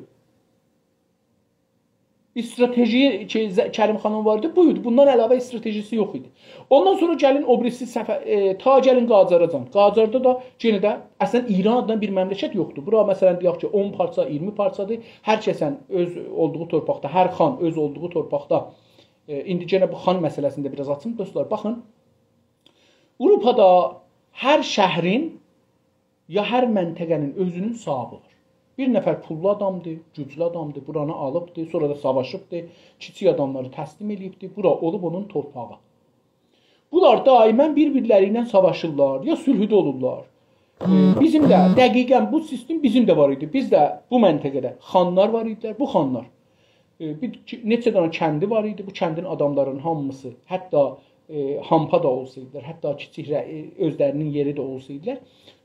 استراتژی کی، ز-، کریم خانین وار ایدی، بو ایدی. بوندان علاوه استراتژی‌سی یوخ ایدی. اوندان سونرا گلین او بیریسی صفه-، ائ، تا گلین قاجاراجان. قاجاردا دا یئنه ده اصلا ایران آدینا بیر مملکت یوخدور. بورا، مثلا، دئیک کی، اون پارچا، اییرمی پارچادیر. هر کسین اؤز اولدوغو تورپاقدا، هر خان اؤز اولدوغو تورپاقدا. ائ، ایندی یئنه بو خان مسئله‌سینی ده بیر آز آچیم، دوستلار. باخین، آوروپادا هر شهرین یا هر منطقه‌نین اؤزونون صاحابی وار. بیر نفر پوللو آدامدیر، گوجلو آدامدیر، بورانی آلیبدیر، سونرا دا ساواشیبدیر، کیچیک آداملاری تسلیم ائله‌ییبدیر، بورا اولوب اونون تورپاغی. بونلار دائما بیر-بیرلری ایله ساواشیرلار، یا صلحده اولورلار. ائ، بیزیم ده دقیقا بو سیستم بیزیم ده وار ایدی. بیز ده بو منطقه‌ده خانلار وار ایدیلر، بو خانلار. ائ، بیر کی-، نئچه دنه کندی وار ایدی. بو کندین آداملارین هامیسی، حتی، ائ، هامپا دا اولسایدیلار، حتی کیچیک رع-، ائ، اؤزلرینین یئری ده اولسایدیلار،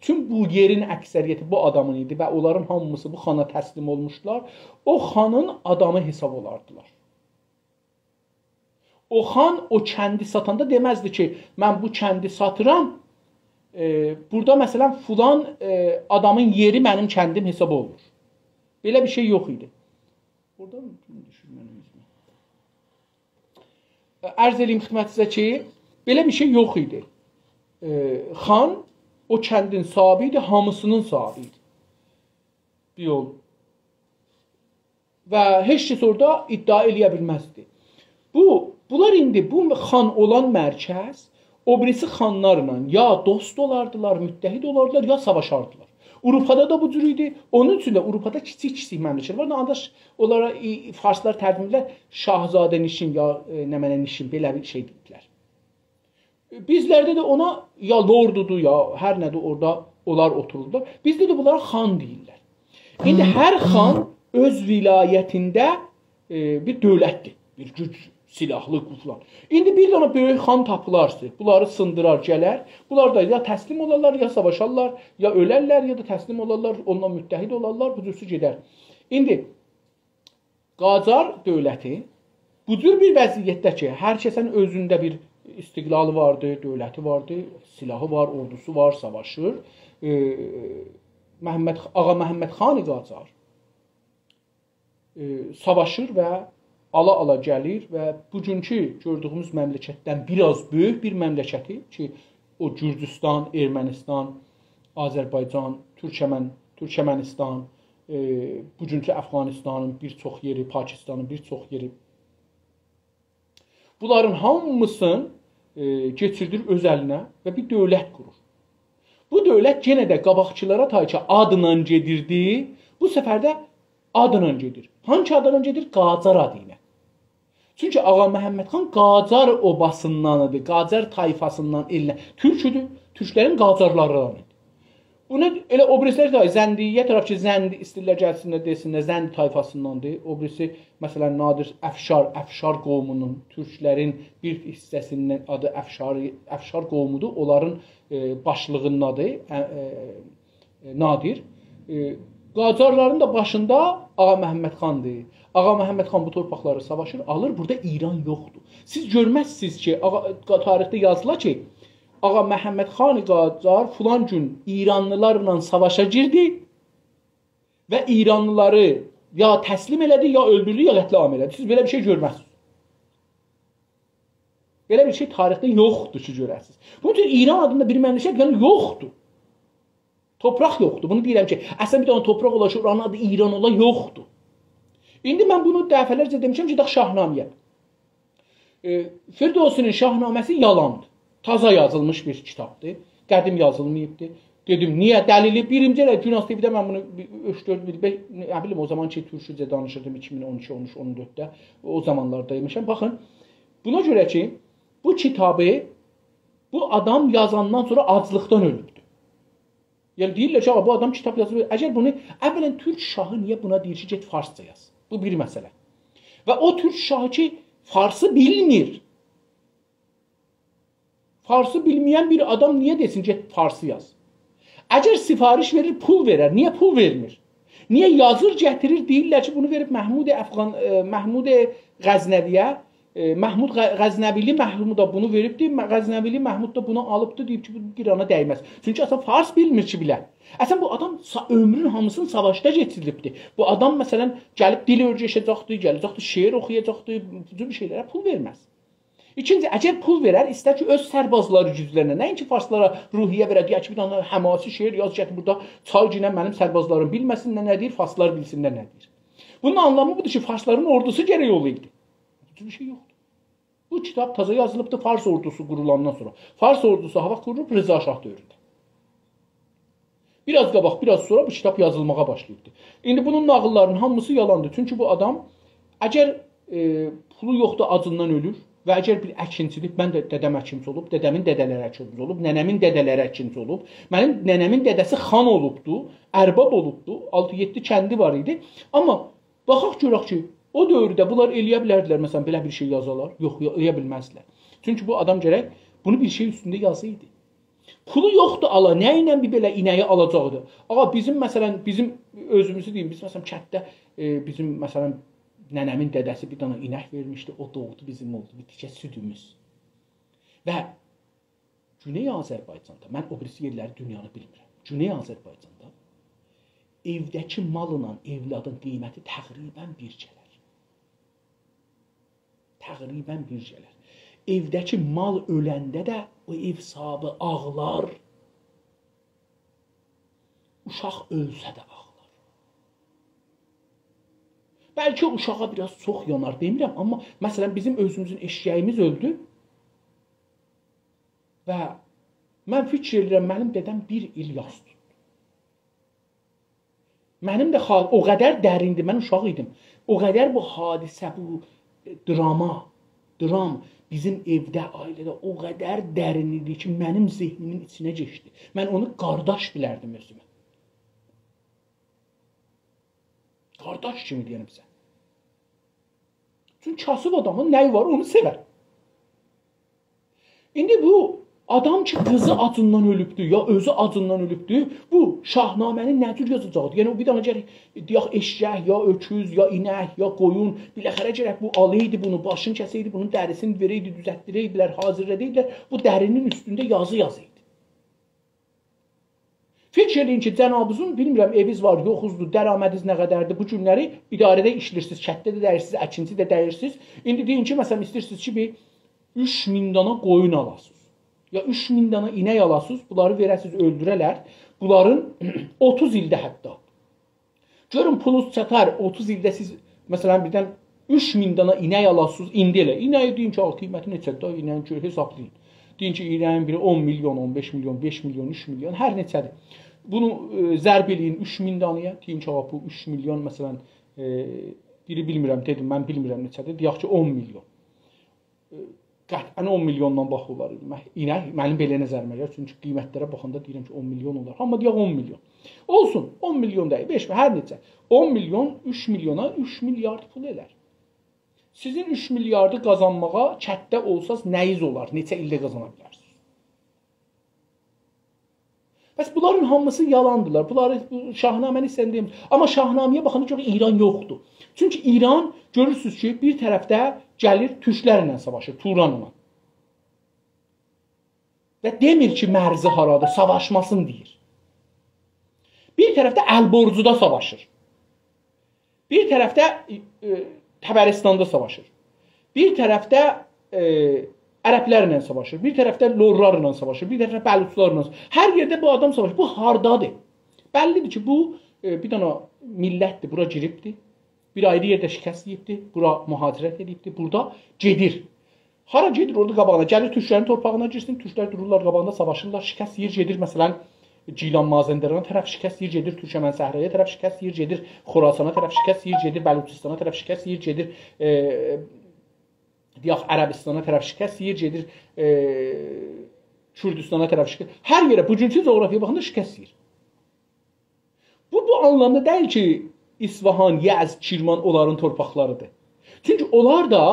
چون بو یئرین اکثریتی بو آدامین ایدی و اونلارین هامیسی بو خانا تسلیم اولموشدولار، او خانین آدامی حساب اولاردیلار. او خان او کندی ساتاندا دئمزدی کی، «من بو کندی ساتیرام، ائ، بورادا، مثلا، فلان، ائ، آدامین یئری منیم کندیم حساب اولونور.» بئله بیر شئی یوخ ایدی. بورادا دوشور منیم اوزومه. عرض ائله‌ییم خدمتینیزه کی، بئله بیر شئی یوخ ایدی. ائ، خان او کندین صاحابی ایدی، هامیسینین صاحابی ایدی. بیر یول. و هئچ کس اورادا ادعا ائله‌یه بیلمزدی. بو، بونلار ایندی بو خان اولان مرکز، او بیریسی خانلارلا یا دوست اولاردیلار، متحد اولاردیلار، یا ساواشاردیلار. آوروپادا دا بو جور ایدی. اونون اوچون ده آوروپادا کیچیک-کیچیک مملکت وار. آنکاش اونلارا، ای، فارسلار ترجمه ائدیرلر، شاهزاده‌نشین یا، ائ، نمنه‌نشین، بئله بیر شئی دئییبلر. بیزلرده ده اونا یا لوردودور، یا هر نه‌دیر، اورادا اونلار اوتورورلار. بیزده ده بونلارا خان دئییرلر. ایندی هر خان اؤز ولایتینده، ائ، بیر دؤولتدیر، بیر گوج، سلاحلی، گوجلو. ایندی بیر دنه بؤیوک خان تاپیلار، بونلاری سیندیرار، گلر. بونلار دا یا تسلیم اولارلار، یا ساواشارلار، یا اؤلرلر، یا دا تسلیم اولارلار، اونونلا متحد اولارلار، بو جورسو گئدر. ایندی قاجار دؤولتی بو جور بیر وضعیتده کی، هر کسین اؤزونده بیر استقلالی واردی، دؤولتی واردی، سلاحی وار، اوردوسو وار، ساواشیر. ائ، محمد، آغا محمد خان قاجار، ائ، ساواشیر و آلا-آلا گلیر و بوگونکو گؤردویوموز مملکتدن بیر آز بؤیوک بیر مملکتی کی، او گورجوستان، ارمنستان، آذربایجان، تورکمن، تورکمنستان، ائ، بوگونکو افغانستانین بیر چوخ یئری، پاکستانین بیر چوخ یئری بونلارین هامیسینی، ائ، کئچیردیر اؤز الینه و بیر دؤولت قورور. بو دؤولت یئنه ده قاباقکیلارا تای کی آدلا گئدیردی، بو سفر ده آدلا گئدیر. هانسی آدلا گئدیر؟ قاجار آدی ایله. چونکی آغا محمد خان قاجار اوباسیندان ایدی، قاجار طایفاسیندان ائلینه. تورک ایدی، تورکلرین قاجارلاریندان ایدی. بونو ائله او بیریسیلر ده زندیه طرف کی، زندی ایسته‌ییرلر گلسینلر، دئسینلر، زندی طایفاسینداندیر. او بیریسی، مثلا، نادر افشار، افشار قومونون، تورکلرین بیر حیصه‌سیندن، آدی افشار، افشار قومودور، اونلارین، ائ، باشلیغیندادیر، ا، ا، ائ، نادر. ائ، قاجارلارین دا باشیندا آغا محمد خاندیر. آغا محمد خان بو تورپاقلاری ساواشیر، آلیر، بورادا ایران یوخدور. سیز گؤرمزسینیز کی، آغا، تاریخده یازیلا کی، آغا محمد خان قاجار فلان گون ایرانلیلارلا ساواشا گیردی و ایرانلیلاری یا تسلیم ائله‌دی، یا اؤلدوردو، یا قتل‌عام ائله‌دی. سیز بئله بیر شئی گؤرمزسینیز. بئله بیر شئی تاریخده یوخدور کی، گؤره‌سینیز. بونون اوچون ایران آدیندا بیر مملکت، یعنی، یوخدور. تورپاق یوخدور. بونو دئییرم کی، اصلا بیر دنه تورپاق اولا کی، اورانین آدی ایران اولا، یوخدور. ایندی من بونو دفعه‌لرجه دئمیشم، گئدک شاهنامه‌یه. ائ، فردوسی‌نین شاهنامه‌سی یالاندیر. تازا یازیلمیش بیر کیتابدیر. قدیم یازیلماییبدیر. دئدیم، نییه؟ دلیلی، بیرینجی ائله گوناز تی‌وی‌ده من بونو بیر اوچ-دؤرد ایل، بئ-، نه بیلیم، او زامان کی، تورکجه دانیشیردیم، ایکی مین اون ایکی، اون اوچ، اون دؤردده. او زامانلاردا ایمیشم. باخین، بونا گؤره کی، بو کیتابی بو آدام یازاندان سونرا آجلیقدان اؤلوبدور. یعنی، دئییرلر کی، آغا، بو آدام کیتاب یازیب. اگر بونو، اولا، تورک شاهی نییه بونا دئییر کی، گئت فارسجا یاز؟ بو بیر مسئله. و او تورک شاهی کی، فارسی بیلمیر. فارسی بیلمه‌ین بیر آدام نییه دئسین، گئت فارسی یاز؟ اگر سفارش وئریر، پول وئرر. نییه پول وئرمیر؟ نییه یازیر، گتیریر، دئییرلر کی، بونو وئریب محمود افغان، ائ، محمود غزنوی‌یه، ائ، محمود غ-، غزنویلی محمودا بونو وئریبدی، م-، غزنویلی محمود دا بونو آلیبدی، دئییب کی، بو ایرانا دیمز. چونکی اصلا فارس بیلمیر کی، بیله. اصلا بو آدام سا-، عؤمرون هامیسینی ساواشدا کئچیریبدی. بو آدام، مثلا، گلیب دیل اؤیره‌شه‌جکدی، گله‌جکدی، شعر اوخویاجاقدی، بو جور بیر شئیلره پول وئرمز. ایکینجی، اگر پول وئرر، ایستر کی، اؤز سربازلاری گوجلنه، نه اینکی فارسلارا روحیه وئره، دئیه کی، بیر دنه حماسی شعر یاز، گتیر بورادا چای گینن منیم سربازلاریم بیلمه‌سینلر نه دئییر، فارسلار بیلسینلر نه دئییر. بونون آنلامی بودور کی، فارسلارین اوردوسو گرک اولایدی. بو جور بیر شئی یوخدور. بو کیتاب تازا یازیلیبدیر فارس اوردوسو قورولاندان سونرا. فارس اوردوسو هاواخت قورولوب؟ رضا شاه دؤورونده. بیر آز قاباق، بیر آز سونرا بو کیتاب یازیلماغا باشلاییبدی. ایندی بونون ناغیللارینین هامیسی یالاندیر. چونکی بو آدام، اگر، ائ، پولو یوخدور، آجیندان اؤلور و اگر بیر اکینچیدیر، من ده دده‌م اکینچی اولوب، دده‌مین دده‌لری اکینچی اولوب، ننه‌مین دده‌لری اکینچی اولوب، منیم ننه‌مین دده‌سی خان اولوبدو، ارباب اولوبدو، آلتی-یئددی کندی وار ایدی. آمما باخاق گؤرک کی، او دؤورده بونلار ائلیه بیلردیلر، مثلا، بئله بیر شئی یازالار؟ یوخ، یا-، ائلیه بیلمزدیلر. چونکی بو آدام گرک بونو بیر شئی اوستونده یازایدی. پولو یوخدور آلا، نه ایله بیر بئله اینه‌یی آلاجاقدی؟ آغا، بیزیم، مثلا، بیزیم اؤزوموزو دئییم، بیز، مثلا، کتده، ائ، بیزیم، مثلا، ننه‌مین دده‌سی بیر دنه اینک وئرمیشدی، او دوغدو، بیزیم اولدو بیر تیکه سودوموز. و گونئی آذربایجاندا، من او بیریسی یئرلری، دونیانی بیلمیرم. گونئی آذربایجاندا ائوده‌کی ماللا اولادین قیمتی تقریبا بیر گلر. تقریبا بیر گلر. ائوده‌کی مال اؤلنده ده او ائو صاحیبی آغلار. اوشاق اؤلسه ده آغلار. بلکه اوشاغا بیر آز چوخ یانار، دئمیرم، آمما، مثلا، بیزیم اؤزوموزون ائششه‌ییمیز اؤلدو و من فیکیر ائدیرم، منیم دده‌م بیر ایل یاس توتدو. منیم ده حا-، او قدر دریندیر، من اوشاق ایدیم. او قدر بو حادثه، بو، ائ، دراما، درام بیزیم ائوده، عائله‌ده او قدر درین ایدی کی، منیم ذهنیمین ایچینه کئچدی. من اونو قارداش بیلردیم اؤزومه. قارداش کیمی دئییرم سیزه. چونکی کاسیب آدامین نه‌یی وار، اونو سئور. ایندی بو آدام کی، قیزی آجیندان اؤلوبدو، یا اؤزو آجیندان اؤلوبدو، بو شاهنامه‌نی نه جور یازاجاقدی؟ یعنی، او بیر دنه گرک، دئیک، ائششک، یا اؤکوز، یا اینک، یا قویون، بالاخره گرک بو آلایدی بونو، باشینی کسه‌یدی، بونون دریسینی وئره‌یدی، دوزلتدیره‌یدیلر، حاضیرلایدیلار، بو درینین اوستونده یازی یازایدی. فیکیر ائله‌یین کی، جنابیزین، بیلمیرم، ائویز وار، یوخوزدور، درآمدیز نه قدردیر، بو گونلری اداره‌ده ایشله‌ییرسینیز، کتده ده دَییرسینیز، اکینچی ده دَییرسینیز. ایندی دئیین کی، مثلا، ایسته‌ییرسینیز کی، بیر اوچ مین دانا قویون آلاسینیز، یا اوچ مین دانا اینک آلاسینیز، بونلاری وئره‌سینیز، اؤلدوره‌لر. بونلارین اوتوز ایلده حتی. گؤرون، پولونوز چاتار، اوتوز ایلده سیز، مثلا، بیردن اوچ مین دانا اینک آلاسینیز، ایندی ائله. اینه‌یی دئیین کی، آ، قیمتی نئچه‌دیر، اینه‌یین گؤر-، حسابلایین. دئیین کی، اینه‌یین بیری اون میلیون، اون بئش میلیون، بئش میلیون، اوچ میلیون، هر نئچه‌دیر. بونو، ائ، ضرب ائله‌یین اوچ مین دانایا. دئیین کی، آ، بو اوچ میلیون، مثلا، ائ، بیری بیلمیرم، دئدیم، من بیلمیرم نئچه‌دیر. دئیک کی، اون میلیون. ائ، قطعا اون میلیوندان باها اولار. من-، اینک منیم بئله نظریمه گلیر. چونکی قیمتلره باخاندا دئییرم کی، اون میلیون اولار. آمما دئیک اون میلیون. اولسون، اون میلیون دئییل، بئش، هر نئچه. اون میلیون اوچ میلیونا اوچ میلیارد پول ائلر. سیزین اوچ میلیاردی قازانماغا کتده اولساز نه‌ییز اولار؟ نئچه ایلده قازانا بیلرسینیز؟ پس بونلارین هامیسی یالاندیلار. بونلاری، بو شاهنامه‌نی ایسته‌ییرم دئییم. آمما شاهنامه‌یه باخاندا چوخ ایران یوخدور. چونکی ایران، گؤرورسونوز کی، بیر طرفده گلیر تورکلرله ساواشیر، تورانلا. و دئمیر کی، مرزی هارادیر، ساواشماسین دئییر. بیر طرفده البرزدا ساواشیر. بیر طرفده، ائ، طبرستاندا ساواشیر. بیر طرفده، ائ، عربلرله ساواشیر. بیر طرفده لورلارلا ساواشیر. بیر طرفده بلوچلارلا. هر یئرده بو آدام ساواشیر. بو هاردادیر؟ بللیدیر کی، بو، ائ، بیر دنه میللتدیر، بورا گیریبدیر. بیر آیری یئرده شکست یئییبدیر، بورا مهاجرت ائدیبدیر، بورادا گئدیر. هارا گئدیر، اورادا قاباغینا گلیر، تورکلرین تورپاغینا گیرسین، تورکلر دورورلار قاباغیندا، ساواشیرلار، شکست یئییر، گئدیر، مثلا، گیلان مازندرانا طرف شکست یئییر، گئدیر تورکمن صحرایا طرف شکست یئییر، گئدیر خوراسانا طرف شکست یئییر، گئدیر بلوچستانا طرف شکست یئییر، گئدیر، ائ، دئیک، عربستانا طرف شکست یئییر، گئدیر، ائ، کوردوستانا طرف شکست. هر یئره، بوگونکو جغرافیایا باخاندا شکست یئییر. بو، بو آنلامدا دئییل کی، اصفهان، یزد، کرمان اونلارین تورپاقلاریدیر. چونکی اونلار دا،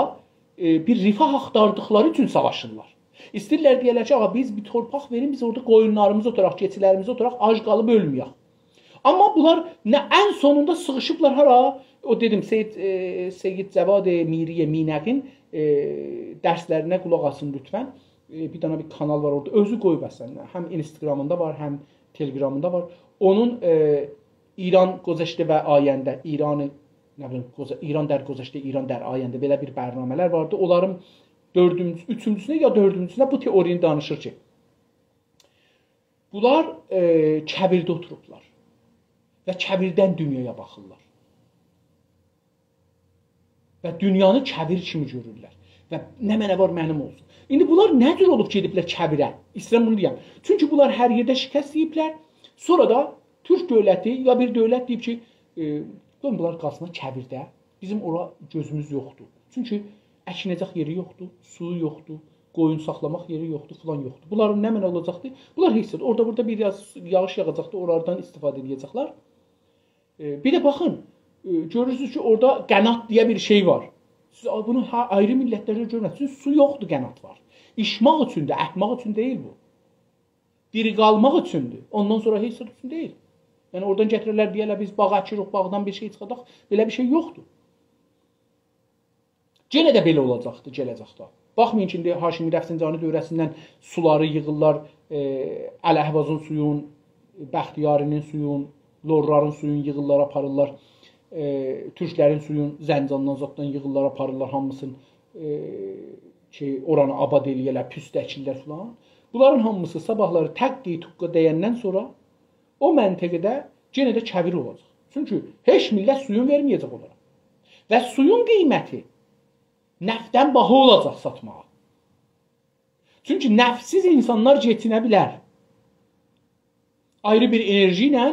ائ، بیر رفاه آختاردیقلاری اوچون ساواشیرلار. ایسته‌ییرلر دئیه‌لر کی، «آغا، بیز بیر تورپاق وئرین، بیز اورادا قویونلاریمیزی اوتاراق، کئچیلریمیزی اوتاراق، آج قالیب اؤلمه‌یک.» آمما بونلار نه، ان سونوندا سیغیشیبلار هارا؟ او دئدیم، سید، ائ، سید جواد میری مینقین، ائ، درسلرینه قولاق آسین لطفا. ائ، بیر دنه بیر کانال وار اورادا. اؤزو قویوب اصلینده. هم اینستاگرامیندا وار، هم تلگرامیندا وار. اونون، ائ، «ایران گذشته و آینده»، ایران، نه بیلیم، گذ-، «ایران در گذشته، ایران در آینده»، بئله بیر برنامه‌لر واردی. اونلارین دؤردونجو، اوچونجوسونده یا دؤردونجوسونده بو تئورینی دانیشیر کی، بونلار، ائ، کویرده اوتوروبلار و کویردن دونیایا باخیرلار. و دونیانی کویر کیمی گؤرورلر. و نمنه وار منیم اولسون. ایندی بونلار نه جور اولوب گئدیبلر کویره؟ ایسته‌ییرم بونو دئیم. چونکی بونلار هر یئرده شکست یئییبلر. سونرا دا تورک دؤولتی یا بیر دؤولت دئییب کی، ائ، قویون بونلار قالسینلار کویرده. بیزیم اورا گؤزوموز یوخدور. چونکی اکینه‌جک یئری یوخدور، سویو یوخدور، قویون ساخلاماق یئری یوخدور، فلان یوخدور. بونلارین نمنه اولاجاقدی؟ بونلار هئچ زاد. اورادا بورادا بیر آز یاغیش، یاغیش یاغاجاقدی، اونلاردان استفاده ائده‌جکلر. ائ، بیر ده باخین، ائ، گؤرورسونوز کی، اورادا قنات دئیه بیر شئی وار. سیز آ-، بونو ها-، آیری میللتلرده گؤرمزسینیز. سو یوخدور، قنات وار. ایچمک اوچوندور، اچمک اوچون دئییل بو. دیری قالماق اوچوندور. اوندان سونرا هئچ زاد اوچون دئییل. یعنی، اورادان گتیررلر، دئیرلر، «بیز باغ اکیریک، باغدان بیر شئی چیخاداق.» بئله بیر شئی یوخدور. یئنه ده بئله اولاجاقدی گله‌جکده. باخمایین کی، ایندی هاشمی رفسنجانی دؤوره‌سیندن سولاری ییغیرلار، ائ، الاحوازین سویون، بختیاری‌نین سویون، لورلارین سویون ییغیرلار، آپاریرلار، ائ، تورکلرین سویون زنجاندان، زاددان ییغیرلار، آپاریرلار هامیسینی، ائ، شئی، اورانی آباد ائله‌یه‌لر، پوست اکیرلر فلان. بونلارین هامیسی صاباحلاری تقّ توقّا دَیندن سونرا او منطقه‌ده یئنه ده کویر اولاجاق. چونکی هئچ میللت سویون وئرمه‌یه‌جک اونلارا. و سویون قیمتی نفتدن باها اولاجاق ساتماغا. چونکی نفتسیز اینسانلار کئچینه بیلر. آیری بیر انرژی ایله،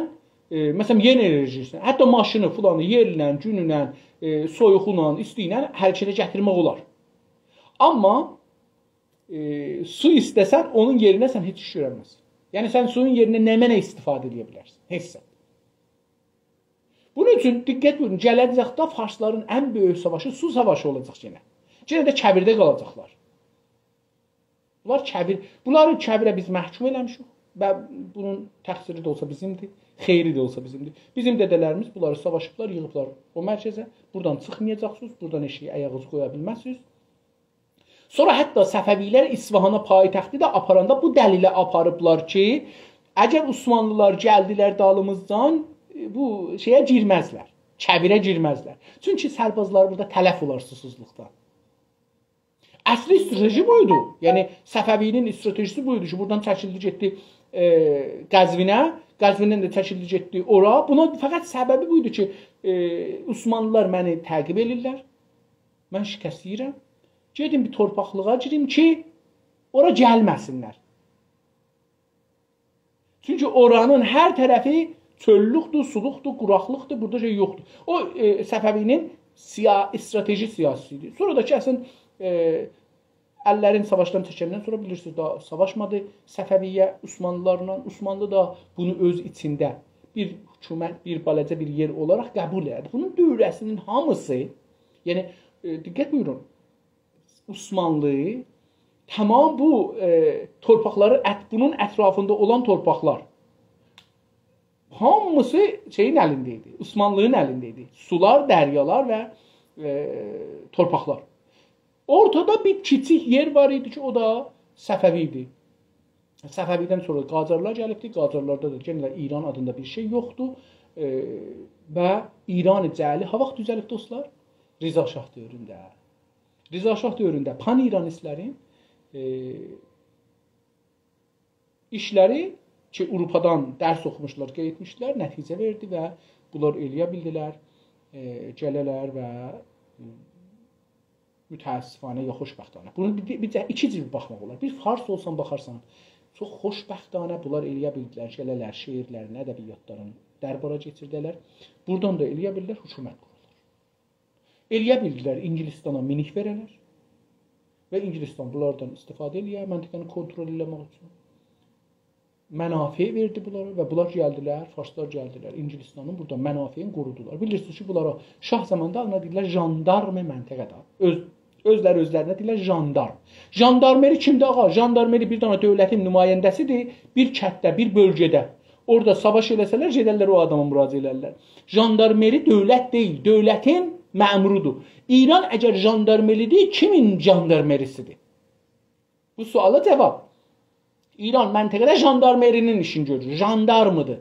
ائ، مثلا، یئنی انرژی ایله، حتی ماشینی، فلانی، یئلله، گونونن، ائ، سویوغونان، ایستی ایله حرکته گتیرمک اولار. آمما، ائ، سو ایسته‌سن، اونون یئرینه سن هئچ ایش گؤرنمزسن. یعنی، سن سویون یئرینه نمنه استفاده ائده بیلرسن؟ هئچ زاد. بونون اوچون دقت بویورون، گله‌جکده فارسلارین ان بؤیوک ساواشی سو ساواشی اولاجاق یئنه. یئنه ده کویرده قالاجاقلار. بونلار کویر، بونلاری کویره بیز محکوم ائله‌میشیک و بونون تقصیری ده اولسا بیزیمدیر، خیری ده اولسا بیزیمدیر. بیزیم دده‌لریمیز بونلاری ساواشیبلار، ییغیبلار او مرکزه. بورادان چیخمایاجاقسینیز، بورادان ائشیگه آیاغینیزی قویا بیلمزسینیز. سونرا حتی صفوی‌لر اصفهانا پایتختی ده آپاراندا بو دلیله آپاریبلار کی، اگر عثمانلی‌لار گلدیلر دالیمیزدان، بو شئیه گیرمزلر، کویره گیرمزلر. چونکی سربازلار بورادا تلف اولار سوسوزلوقدان. اصلی استراتژی بویدو. یعنی، صفوی‌نین استراتژیسی بویدو کی، بورادان چکیلدی، گئتدی، ائ، قزوینه، قزویندن ده چکیلدی، گئتدی اورا. بونا فقط سببی بویدو کی، ائ، عثمانلی‌لار منی تعقیب ائدیرلر. من شکست یئییرم. گئدیم بیر تورپاقلیغا گیریم کی، اورا گلمه‌سینلر. چونکی اورانین هر طرفی چؤللوکدور، سولوقدور، قوراقلیقدیر، بورادا شئی یوخدور. او، ائ، صفوی‌نین سیا-، استراتژی سیاسی ایدی. سونرا دا کی، اصلاً، ائ، اللرین ساواشدان چکندن سونرا بیلیرسینیز، داها ساواشمادی صفویه عثمانلی‌لارلا. عثمانلی دا بونو اؤز ایچینده بیر حکومت، بیر بالاجا بیر یئر اولاراق قبول ائله‌دی. بونون دؤوره‌سینین هامیسی، یعنی، ائ، دقت بویورون، عثمانلی تمام بو، ائ، تورپاقلاری، ات-، بونون اطرافیندا اولان تورپاقلار هامیسی شئیین الینده ایدی، عثمانلی‌نین الینده ایدی. سولار، دریالار و، ائ، تورپاقلار. اورتادا بیر کیچیک یئر وار ایدی کی، او دا صفوی ایدی. صفوی‌دن سونرا قاجارلار گلیبدی. قاجارلاردا دا یئنه ده ایران آدیندا بیر شئی یوخدور. ائ، و ایران جعلی ها واخت دوزلیب، دوستلار؟ رضا شاه دؤورونده. رضا شاه دؤورونده پان‌ایرانیست‌لرین، ائ، ایشلری کی، آوروپادان درس اوخوموشلار، قئییتمیشدیلر، نتیجه وئردی و بونلار ائلیه بیلدیلر، ائ، گله‌لر و، ائ، متأسفانه یا خوشبختانه. بونو بیر، بیر، بیر ده ایکی جور باخماق اولار. بیر فارس اولسان، باخارسان، چوخ خوشبختانه بونلار ائلیه بیلدیلر، گله‌لر، شعرلرین، ادبیاتلارین دربارا کئچیرده‌لر. بورادان دا ائلیه بیلدیلر، حکومت قورولار. ائلیه بیلدیلر اینگیلیستانا مینیک وئره‌لر و اینگیلیستان بونلاردان استفاده ائلیه، منطقه‌نی کنترل ائله‌مک اوچون. منافع وئردی بونلارا و بونلار گلدیلر، فارسلار گلدیلر اینگیلیستانین بورادا منافعینی قورودولار. بیلیرسینیز کی، بونلارا شاه زامانیندا آدینا دئییرلر ژاندارم منطقه‌ده. اؤز، اؤزلری اؤزلرینه دئییرلر ژاندارم. ژاندارمری کیمدیر، آغا؟ ژاندارمری بیر دنه دؤولتین نماینده‌سیدیر، بیر کتده، بیر بؤلگه‌ده. اورادا ساواش ائله‌سه‌لر، گئدرلر او آداما مراجعه ائلرلر. ژاندارمری دؤولت دئییل، دؤولتین مأمورودور. ایران اگر ژاندارمری‌دیر، کیمین ژاندارمری‌سیدیر؟ بو سؤالا جاواب. ایران منطقه‌ده ژاندارمری‌نین ایشینی گؤرور، ژاندارمی‌دیر.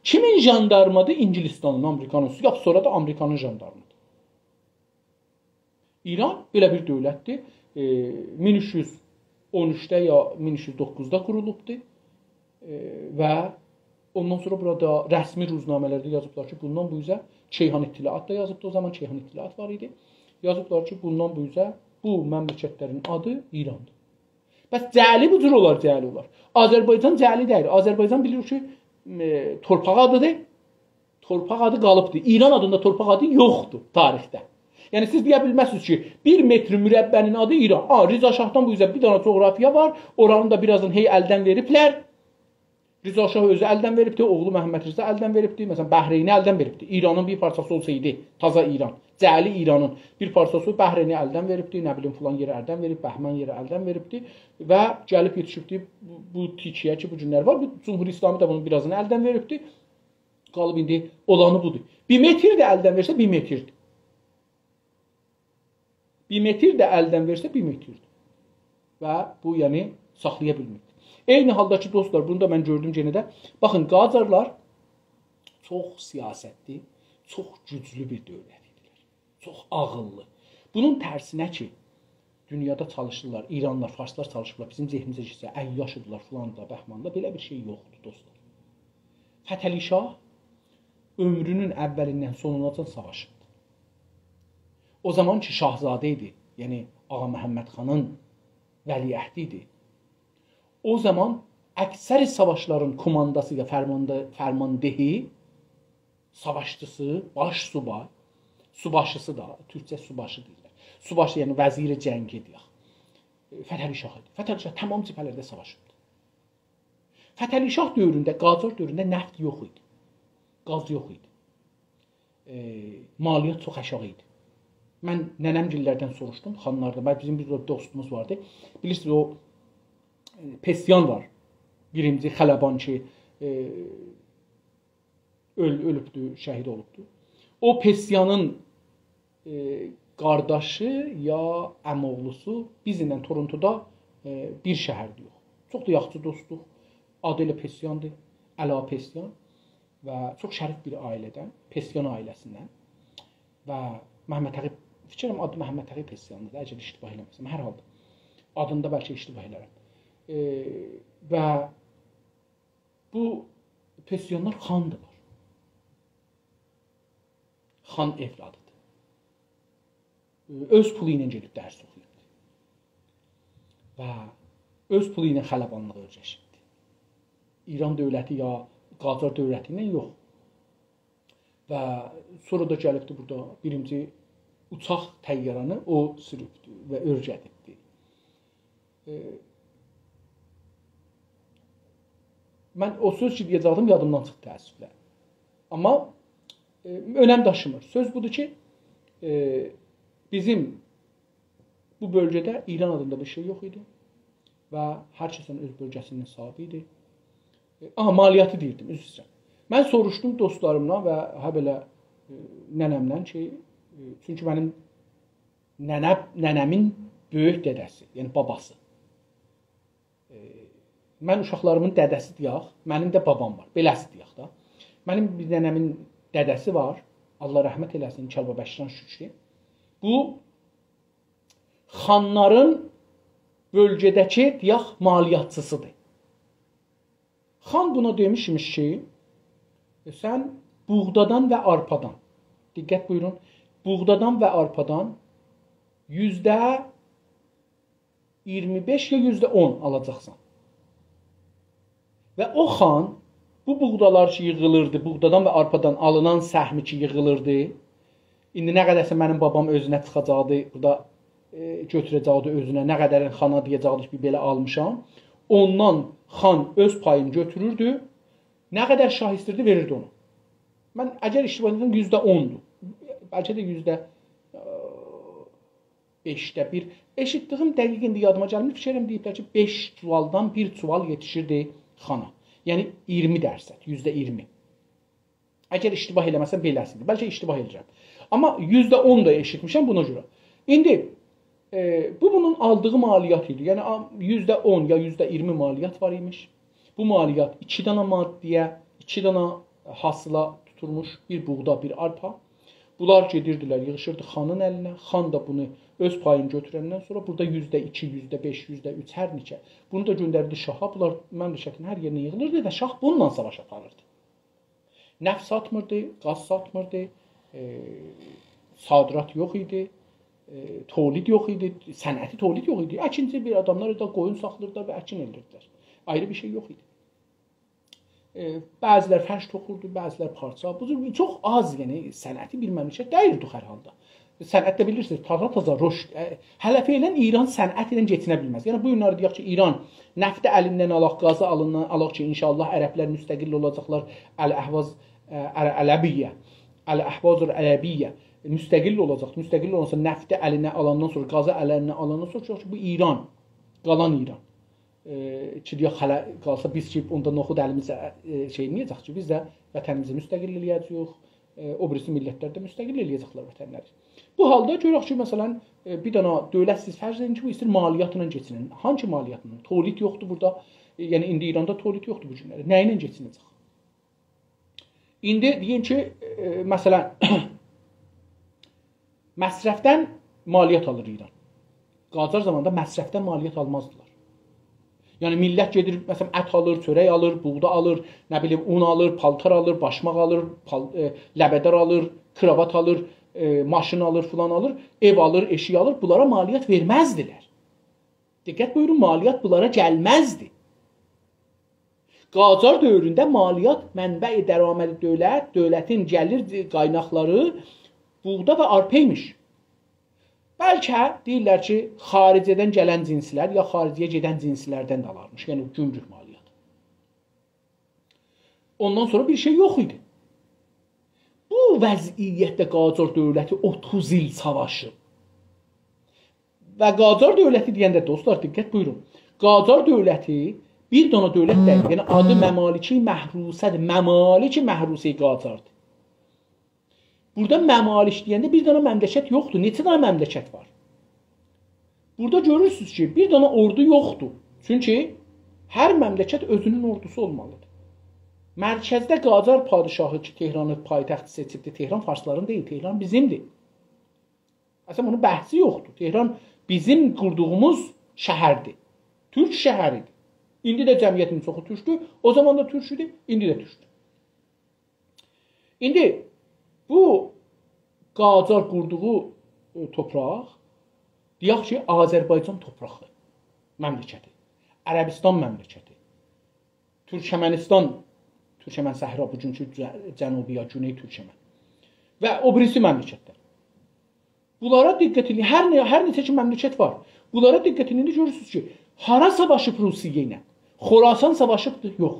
کیمین ژاندارمی‌دیر؟ اینگیلیستانین، آمریکانین، یا سونرا دا آمریکانین ژاندارمی‌دیر. ایران بئله بیر دؤولتدیر. ائ، مین اوچ یوز اون اوچده یا مین اوچ یوز دوققوزدا قورولوبدور. ائ، و اوندان سونرا بورادا رسمی روزنامه‌لرده یازیبلار کی، بوندان بو اوزه، کیهان اطلاعات دا یازیبدی، او زامان کیهان اطلاعات وار ایدی. یازیبلار کی، بوندان بو اوزه بو مملکت‌لرین آدی ایراندیر. بس جعلی بو جور اولار، جعلی اولار. آذربایجان جعلی دئییل. آذربایجان بیلیریک کی، ائ، تورپاق آدیدیر. تورپاق آدی قالیبدیر. ایران آدیندا تورپاق آدی یوخدور تاریخده. یعنی، سیز دئیه بیلمزسینیز کی، بیر متر مربع‌نین آدی ایران. آ، رضا شاهدان بو اوزه بیر دنه جغرافیا وار، اورانین دا بیر آزینی هئی الدن وئریبلر. رضا شاه اؤزو الدن وئریبدی، اوغلو محمدرضا الدن وئریبدی، مثلا، بحرینی الدن وئریبدی. ایرانین بیر پارچاسی اولسایدی، تازا ایران، جعلی ایرانین بیر پارچاسی بحرینی الدن وئریبدی، نه بیلیم، فلان یئری الدن وئریب، بهمن یئری الدن وئریبدی و گلیب یئتیشیبدی بو، بو تیکه‌یه کی، بو گونلر وار. بو جمهوری اسلامی ده بونون بیر آزینی الدن وئریبدی. قالیب ایندی اولانی بودور. بیر متر ده الدن وئرسه، بیر متردیر. بیر متر ده الدن وئرسه، بیر متردیر. و بو، یعنی، ساخلایا بیلمیر. عینی حالدا کی، دوستلار، بونو دا من گؤردوم یئنه ده. باخین، قاجارلار چوخ سیاستلی، چوخ گوجلو بیر دؤولت ایدیلر. چوخ عاغیللی. بونون ترسینه کی، دونیادا چالیشیرلار، ایرانلیلار، فارسلار چالیشیبلار، بیزیم ذهنیمیزه گیرسه، عیاشیدیلار، فلان دا، بهمان دا، بئله بیر شئی یوخدور، دوستلار. فتحعلی شاه عؤمرونون اولیندن سونوناجان ساواشیبدی. او زامان کی، شاهزاده ایدی، یعنی آغا محمد خانین ولیعهدی ایدی. او زامان اکثر ساواشلارین کومانداسی یا فرمانده-، فرماندهی، ساواشچیسی، باش سوبای، سوباشیسی دا، تورکجه سوباشی دئییرلر. سوباشی، یعنی وزیر جنگی دئیک. فتحعلی شاه ایدی. فتحعلی شاه تمام جبهه‌لرده ساواشیبدی. فتحعلی شاه دؤورونده، قاجار دؤورونده نفت یوخ ایدی. گاز یوخ ایدی. ائ، مالیات چوخ آشاغی ایدی. من ننه‌م‌گیللردن سوروشدوم، خانلاردان. باخ، بیزیم بیر دوستوموز واردی. بیلیرسینیز، او، ائ، پسیان وار. بیرینجی خلبان کی، ائ، اؤل-، اؤلوبدو، شهید اولوبدو. او پسیانین، ائ، قارداشی یا عم‌اوغلوسو بیزیمله تورونتودا، ائ، بیر شهرده‌ییک. چوخ دا یاخشی دوستوق. آدی ائله پسیاندیر، علا پسیان. و چوخ شریف بیر عائله‌دن، پسیان عائله‌سیندن. و محمدتقی، فیکریم آدی محمدتقی پسیاندیر دا، اگر اشتباه ائله‌مه‌سم، هر حالدا. آدیندا بلکه اشتباه ائلرم. ائ، و بو پسیانلار خاندیلار. خان اولادیدیر. اؤ، اؤز پولو ایله گئدیب درس اوخویوبدو. و اؤز پولو ایله خلبانلیق اؤیرشیبدی. ایران دؤولتی یا قاجار دؤولتی ایله یوخ. و سونرا دا گلیبدی بورادا بیرینجی اوچاق طیاره‌نی او سوروبدو و اؤیره‌دیبدی. اِ، من او سؤز کی دئیه‌جکدیم، یادیمدان چیخدی تأسفله. آمما، اِ، اؤنم داشیمیر. سؤز بودور کی، اِ، بیزیم بو بؤلگه‌ده ایران آدیندا بیر شئی یوخ ایدی و هر کسین اؤز بؤلگه‌سینین صاحیبی ایدی. اِ، آها، مالیاتی دئییردیم، عذر ایسته‌ییرم. من سوروشدوم دوستلاریمدان و هابئله، اِ، ننه‌مدن کی، اِ، چونکی منیم ننه، ننه‌مین بؤیوک دده‌سی، یعنی باباسی. اِ، من اوشاقلاریمین دده‌سی دئیک، منیم ده بابام وار، بئله‌سی دئیک ده. منیم بیر ننه‌مین دده‌سی وار، الله رحمت ائله‌سین، کلبابکی‌جان شوکری. بو خانلارین بؤلگه‌ده‌کی، دئیک، مالیاتچی‌سیدیر. خان بونا دئمیش ایمیش کی، اِ، سن بوغدادان و آرپادان، دقت بویورون، بوغدادان و آرپادان یوزده ایگیرمی بئش یا یوزده اون آلاجاقسان. و او خان، بو بوغدالار کی ییغیلیردی، بوغدادان و آرپادان آلینان سهمی کی ییغیلیردی، ایندی نه قدرسه منیم بابام اؤزونه چیخاجاقدی، بورادا، اِ، گؤتوره‌جکدی اؤزونه، نه قدرین خانا دئیه‌جکدی کی، بیر بئله آلمیشام. اوندان خان اؤز پایینی گؤتوروردو، نه قدر شاه ایستیردی، وئریردی اونا. من اگر اشتباه ائتمیرم، یوزده اوندور. بلکه ده یوزده، اِ، بئشده بیر. ائشیتدیگیم دقیق ایندی یادیما گلمیر. فیکر ائلیرم دئییبلر کی، بئش چووالدان بیر چووال یئتیشیردی خانا. یعنی ایگیرمی درصد، یوزده ایگیرمی. اگر اشتباه ائله‌مه‌سم بئله‌سیدیر. بلکه اشتباه ائله‌ییرم. آمما یوزده اون دا ائشیتمیشم بونا گؤره. ایندی، اِ، بو بونون آلدیغی مالیات ایدی. یعنی، آ، یوزده اون یا یوزده ایگیرمی مالیات وار ایمیش. بو مالیات ایکی دانا ماده‌یه، ایکی دانا حاصیلا توتولموش، بیر بوغدا، بیر آرپا. بونلار گئدیردیلر، ییغیشیردی خانین الینه. خان دا بونو اؤز پایینی گؤتورندن سونرا بورادا یوزده ایکی، یوزده بئش، یوزده اوچ، هر نئچه. بونو دا گؤندریردی شاها. بونلار مملکتین هر یئرینه ییغیلیردی و شاه بونونلا ساواش آپاریردی. نفت ساتمیردی، گاز ساتمیردی، اِ، صادرات یوخ ایدی، اِ، تولید یوخ ایدی، صنعتی تولید یوخ ایدی. اکینچی بیر آداملار دا قویون ساخلاییردیلار و اکین ائله‌ییردیلر. آیری بیر شئی یوخ ایدی. اِ، بعضی‌لر فرش توخوردو، بعضی‌لر پارچا. بو جور چوخ آز، یعنی صنعتی بیر مملکت دئییلدی هر حالدا. صنعت ده بیلیرسینیز، تازا-تازا رشد، اِ، هله فعلاً ایران صنعت ایله کئچینه بیلمز. یعنی بو گونلری دئیک کی، ایران نفتی الیندن آلاق، گازی الیندن آلاق کی، ان‌شاءالله عربلر مستقل اولاجاقلار. الاحواز، اِ، عر-، عربیه، الاحواز العربیه مستقل اولاجاق. مستقل اولانسا، نفتی الینه آلاندان سونرا، گازی الینه آلاندان سونرا، چونکی بو ایران، قالان ایران، اِ، کی، دئیک، هله قالسا بیز کی، اوندا نوخود الیمیزه، اِ، شئی ائله‌یه‌جک کی، بیز ده وطنیمیزی مستقل ائله‌یه‌جه‌ییک، اِ، او بیریسی میللتلر ده مستقل ائله‌یه‌جکلر وطنلری. بو حالدا گؤرک کی، مثلاً، اِ، بیر دانا دؤولت، سیز فرض ائدین کی، بو ایسته‌ییر مالیاتلا کئچینین. هانسی مالیاتلا؟ تولید یوخدور بورادا. اِ، یعنی، ایندی ایراندا تولید یوخدور بو گونلری. نه ایله کئچینه‌جک؟ ایندی دئیین کی، اِ، مثلاً، مصرفدن مالیات آلیر ایران. قاجار زامانیندا مصرفدن مالیات آلمازدیلار. یعنی، میللت گئدیر، مثلاً، ات آلیر، چؤرک آلیر، بوغدا آلیر، نه بیلیم، اون آلیر، پالتار آلیر، باشماق آلیر، پال-، اِ، لبه‌دار آلیر، کراوات آلیر، اِ، ماشین آلیر، فلان آلیر، ائو آلیر، ائشیک آلیر. بونلارا مالیات وئرمزدیلر. دقت بویورون، مالیات بونلارا گلمزدی. قاجار دؤورونده مالیات، منبع درآمد دؤولت، دؤولتین گلیر قایناقلاری بوغدا و آرپا ایمیش. بلکه دئییرلر کی، خارجه‌دن گلن جنسلر یا خارجه‌یه گئدن جنسلردن ده آلارمیش. یعنی گومرک مالیاتی. اوندان سونرا بیر شئی یوخ ایدی. بو وضعیتده قاجار دؤولتی اوتوز ایل ساواشیب. و قاجار دؤولتی دئینده، دوستلار، دقت بویورون. قاجار دؤولتی بیر دانا دؤولت دئییل. یعنی، آدی ممالک محروسه‌دیر. ممالک محروسه قاجاردیر. بورادا ممالک دئینده بیر دانا مملکت یوخدور. نئچه دانا مملکت وار؟ بورادا گؤرورسونوز کی، بیر دانا اوردو یوخدور. چونکی هر مملکت اؤزونون اوردوسو اولمالیدیر. مرکزده قاجار پادشاهی کی، تهرانی پایتخت سئچیبدی. تهران فارسلارین دئییل، تهران بیزیمدیر. اصلاً، بونون بحثی یوخدور. تهران بیزیم قوردوغوموز شهردیر. تورک شهریدیر. ایندی ده جمعیتین چوخو تورکدور. او زامان دا تورک ایدی، ایندی ده تورکدور. ایندی بو قاجار قوردوغو ائ، تورپاق، دئیک کی، آذربایجان تورپاغی، مملکتی، عربستان مملکتی، تورکمنستان، تورکمن صحرا، بوگونکو جه-، جنوبی یا گونئی تورکمن و او بیریسی مملکتلر. بونلارا دقت ائدین. هر نه، هر نئچه کی مملکت وار. بونلارا دقت ائدین، گؤرورسونوز کی، هارا ساواشیب روسیه ایله؟ خراسان ساواشیبدی؟ یوخ.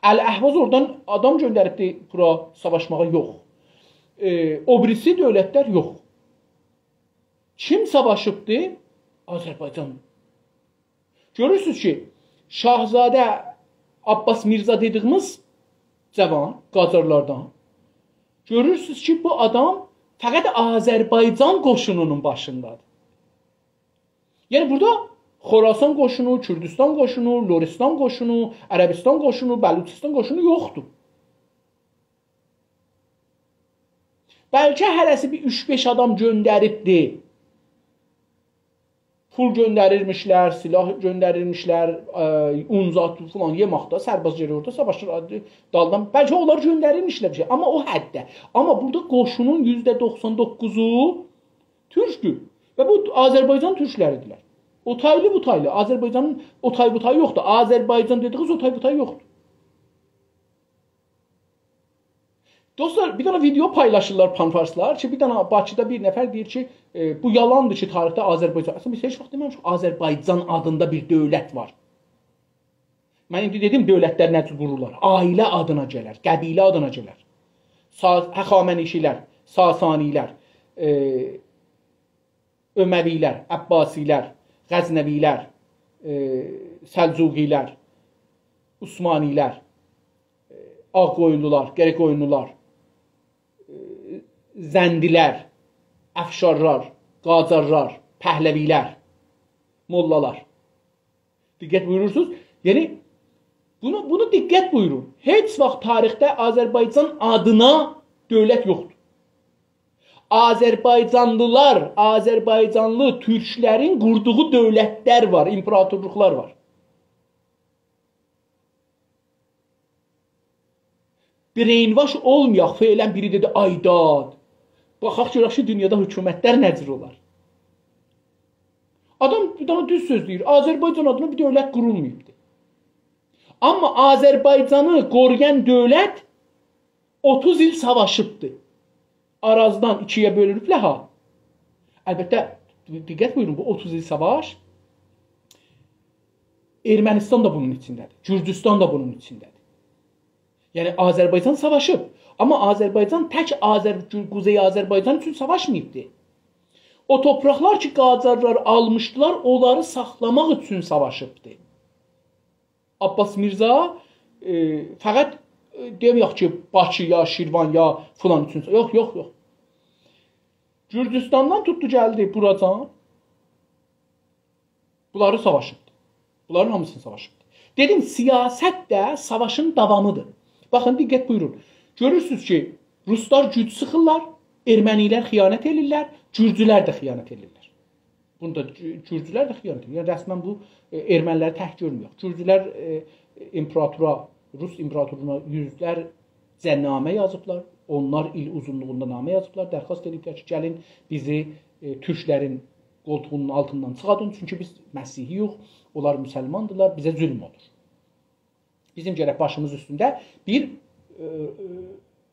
الاحواز اورادان آدام گؤندریبدی بورا ساواشماغا؟ یوخ. ائ، او بیریسی دؤولتلر؟ یوخ. کیم ساواشیبدی؟ آذربایجان. گؤرورسونوز کی، شاهزاده عباس میرزا دئدیگیمیز جاوان قاجارلاردان، گؤرورسونوز کی، بو آدام فقط آذربایجان قوشونونون باشیندادیر. یعنی بورادا خراسان قوشونو، کوردوستان قوشونو، لرستان قوشونو، عربستان قوشونو، بلوچستان قوشونو یوخدور. بلکه هره‌سی بیر اوچ-بئش آدام گؤندریبدی. پول گؤندریرمیشلر، سلاح گؤندریرمیشلر، ائ، اون زاد فلان یئماقدا، سرباز گئدیر اورادا ساواشیر، آدی دالدان. بلکه اونلار گؤندریرمیشلر بیر شئی، آمما او حدده. آمما بورادا قوشونون یوزده دوخسان دوققوزو تورکدور. و بو آذربایجان تورکلریدیرلر. او تایلی، بو تایلی. آذربایجانین او تای، بو تایی یوخدور. آذربایجان دئدیگینیز او تای، بو تای یوخدور. دوستلار، بیر دنه ویدئو پایلاشیرلار پان‌فارسلار کی، بیر دنه باکیدا بیر نفر دئییر کی، ائ، بو یالاندیر کی، تاریخده آذربایجان. اصلینده بیز هئچ واخت دئمه‌میشیک آذربایجان آدیندا بیر دؤولت وار. من ایندی دئدیم دؤولتلر نه جور قورولار. عائله آدینا گلر، قبیله آدینا گلر. سا-، هخامنشی‌لر، ساسانی‌لر، ائ، اموی‌لر، عباسی‌لر، غزنوی‌لر، ائ، سلجوقی‌لر، عثمانی‌لر، ائ، آغ‌قویونلولار، قارا قویونلولار، ائ، زندی‌لر، افشارلار، قاجارلار، پهلوی‌لر، موللالار. دقت بویورورسونوز؟ یعنی، بونو، بونو دقت بویورون. هئچ واخت تاریخده آذربایجان آدینا دؤولت یوخدور. آذربایجانلی‌لار، آذربایجانلی تورکلرین قوردوغو دؤولتلر وار، ایمپراتورلوقلار وار. brainwash اولمایاق، فعلاً بیری دئدی، «آی داد.» باخاق گؤرک کی، دونیادا حکومتلر نه جور اولار. آدام بیر دنه دوز سؤز دئییر. آذربایجان آدینا بیر دؤولت قورولماییبدی. آمما آذربایجانی قورویان دؤولت اوتوز ایل ساواشیبدی. آرازدان ایکی‌یه بؤلونوبلر ها. البته، دقت بویورون، بو اوتوز ایل ساواش ارمنستان دا بونون ایچینده‌دیر، گورجوستان دا بونون ایچینده‌دیر. یعنی آذربایجان ساواشیب، آمما آذربایجان تک آذر-، قوزئی آذربایجان اوچون ساواشماییبدی. او تورپاقلار کی، قاجارلار آلمیشدیلار، اونلاری ساخلاماق اوچون ساواشیبدی. عباس میرزا، ائ، فقط، ائ، دئمه‌یک کی، باکی یا شیروان یا فلان اوچون. یوخ، یوخ، یوخ. گورجوستاندان توتدو گلدی بوراجان. بونلاری ساواشیبدی. بونلارین هامیسینی ساواشیبدی. دئدیم، سیاست ده ساواشین داوامیدیر. باخین، دقت بویورون. گؤرورسونوز کی، روسلار گوج سیخیرلار، ارمنی‌لر خیانت ائله‌ییرلر، گورجولر ده خیانت ائله‌ییرلر. بوندا گو-، گورجولر ده خیانت ائدیر. یعنی، رسماً بو، ائ، ارمنی‌لری تک گؤرموروخ. گورجولر، ائ، ایمپراتورا، روس ایمپراتورونا یوزلرجه نامه یازیبلار. اونلار ایل اوزونلوغوندا نامه یازیبلار. درخواست ائدیبلر کی، گلین بیزی، ائ، تورکلرین قولتوغونون آلتیندان چیخادین. چونکی بیز مسیحی‌یوخ، اونلار مسلماندیرلار، بیزه ظلم اولور. بیزیم گرک باشیمیز اوستونده بیر، ائ، ائ،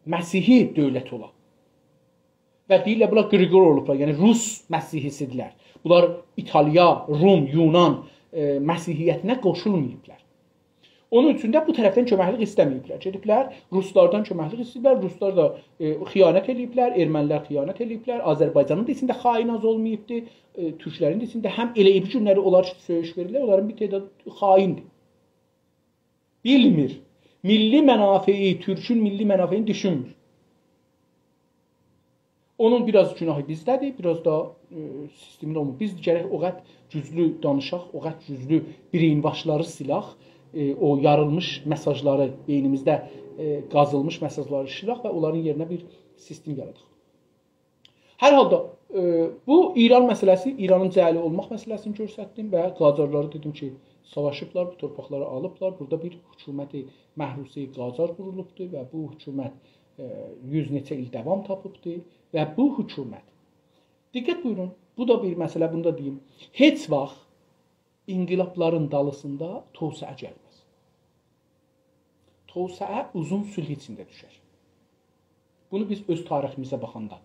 مسیحی دؤولت اولا. و دئییرلر، بونلار گریگور اولوبلار، یعنی روس مسیحی‌سیدیرلر. بونلار ایتالیا، روم، یونان، ائ، مسیحیتینه قوشولماییبلار. اونون اوچون ده بو طرفدن کؤمکلیک ایسته‌مه‌ییبلر. گئدیبلر، روسلاردان کؤمکلیک ایسته‌ییبلر. روسلار دا، ائ، خیانت ائله‌ییبلر، ارمنی‌لر خیانت ائله‌ییبلر. آذربایجانین دا ایچینده خائن آز اولماییبدی. ائ، تورکلرین ده ایچینده هم ائله بیر گونلری اونلار کی، سؤیوش وئریرلر، اونلارین بیر تعداد خائندیر. بیلمیر. میللی منافعی، تورکون میللی منافعینی دوشونمور. اونون بیر آز گوناهی بیزده‌دیر، بیر آز دا، ائ، سیستمین اولمور. بیز گرک او قدر گوجلو دانیشاق، او قدر گوجلو brainwash-لاری سیلاق، ائ، او یاریلمیش مئساژلاری، بئینیمیزده، ائ، قازیلمیش مئساژلاری سیلاق و اونلارین یئرینه بیر سیستم یاراداق. هر حالدا، ائ، بو ایران مسئله‌سی، ایرانین جعلی اولماق مسئله‌سینی گؤستردیم و قاجارلاری دئدیم کی، ساواشیبلار، بو تورپاقلاری آلیبلار. بورادا بیر حکومت محروسهٔ قاجار قورولوبدور و بو حکومت، ائ، یوز نئچه ایل داوام تاپیبدیر و بو حکومت دقت بویورون، بو دا بیر مسئله، بونو دا دئییم. هئچ واخت انقلابلارین دالیسیندا توسعه گلمز. توسعه اوزون صلح ایچینده دوشر. بونو بیز اؤز تاریخیمیزه باخاندا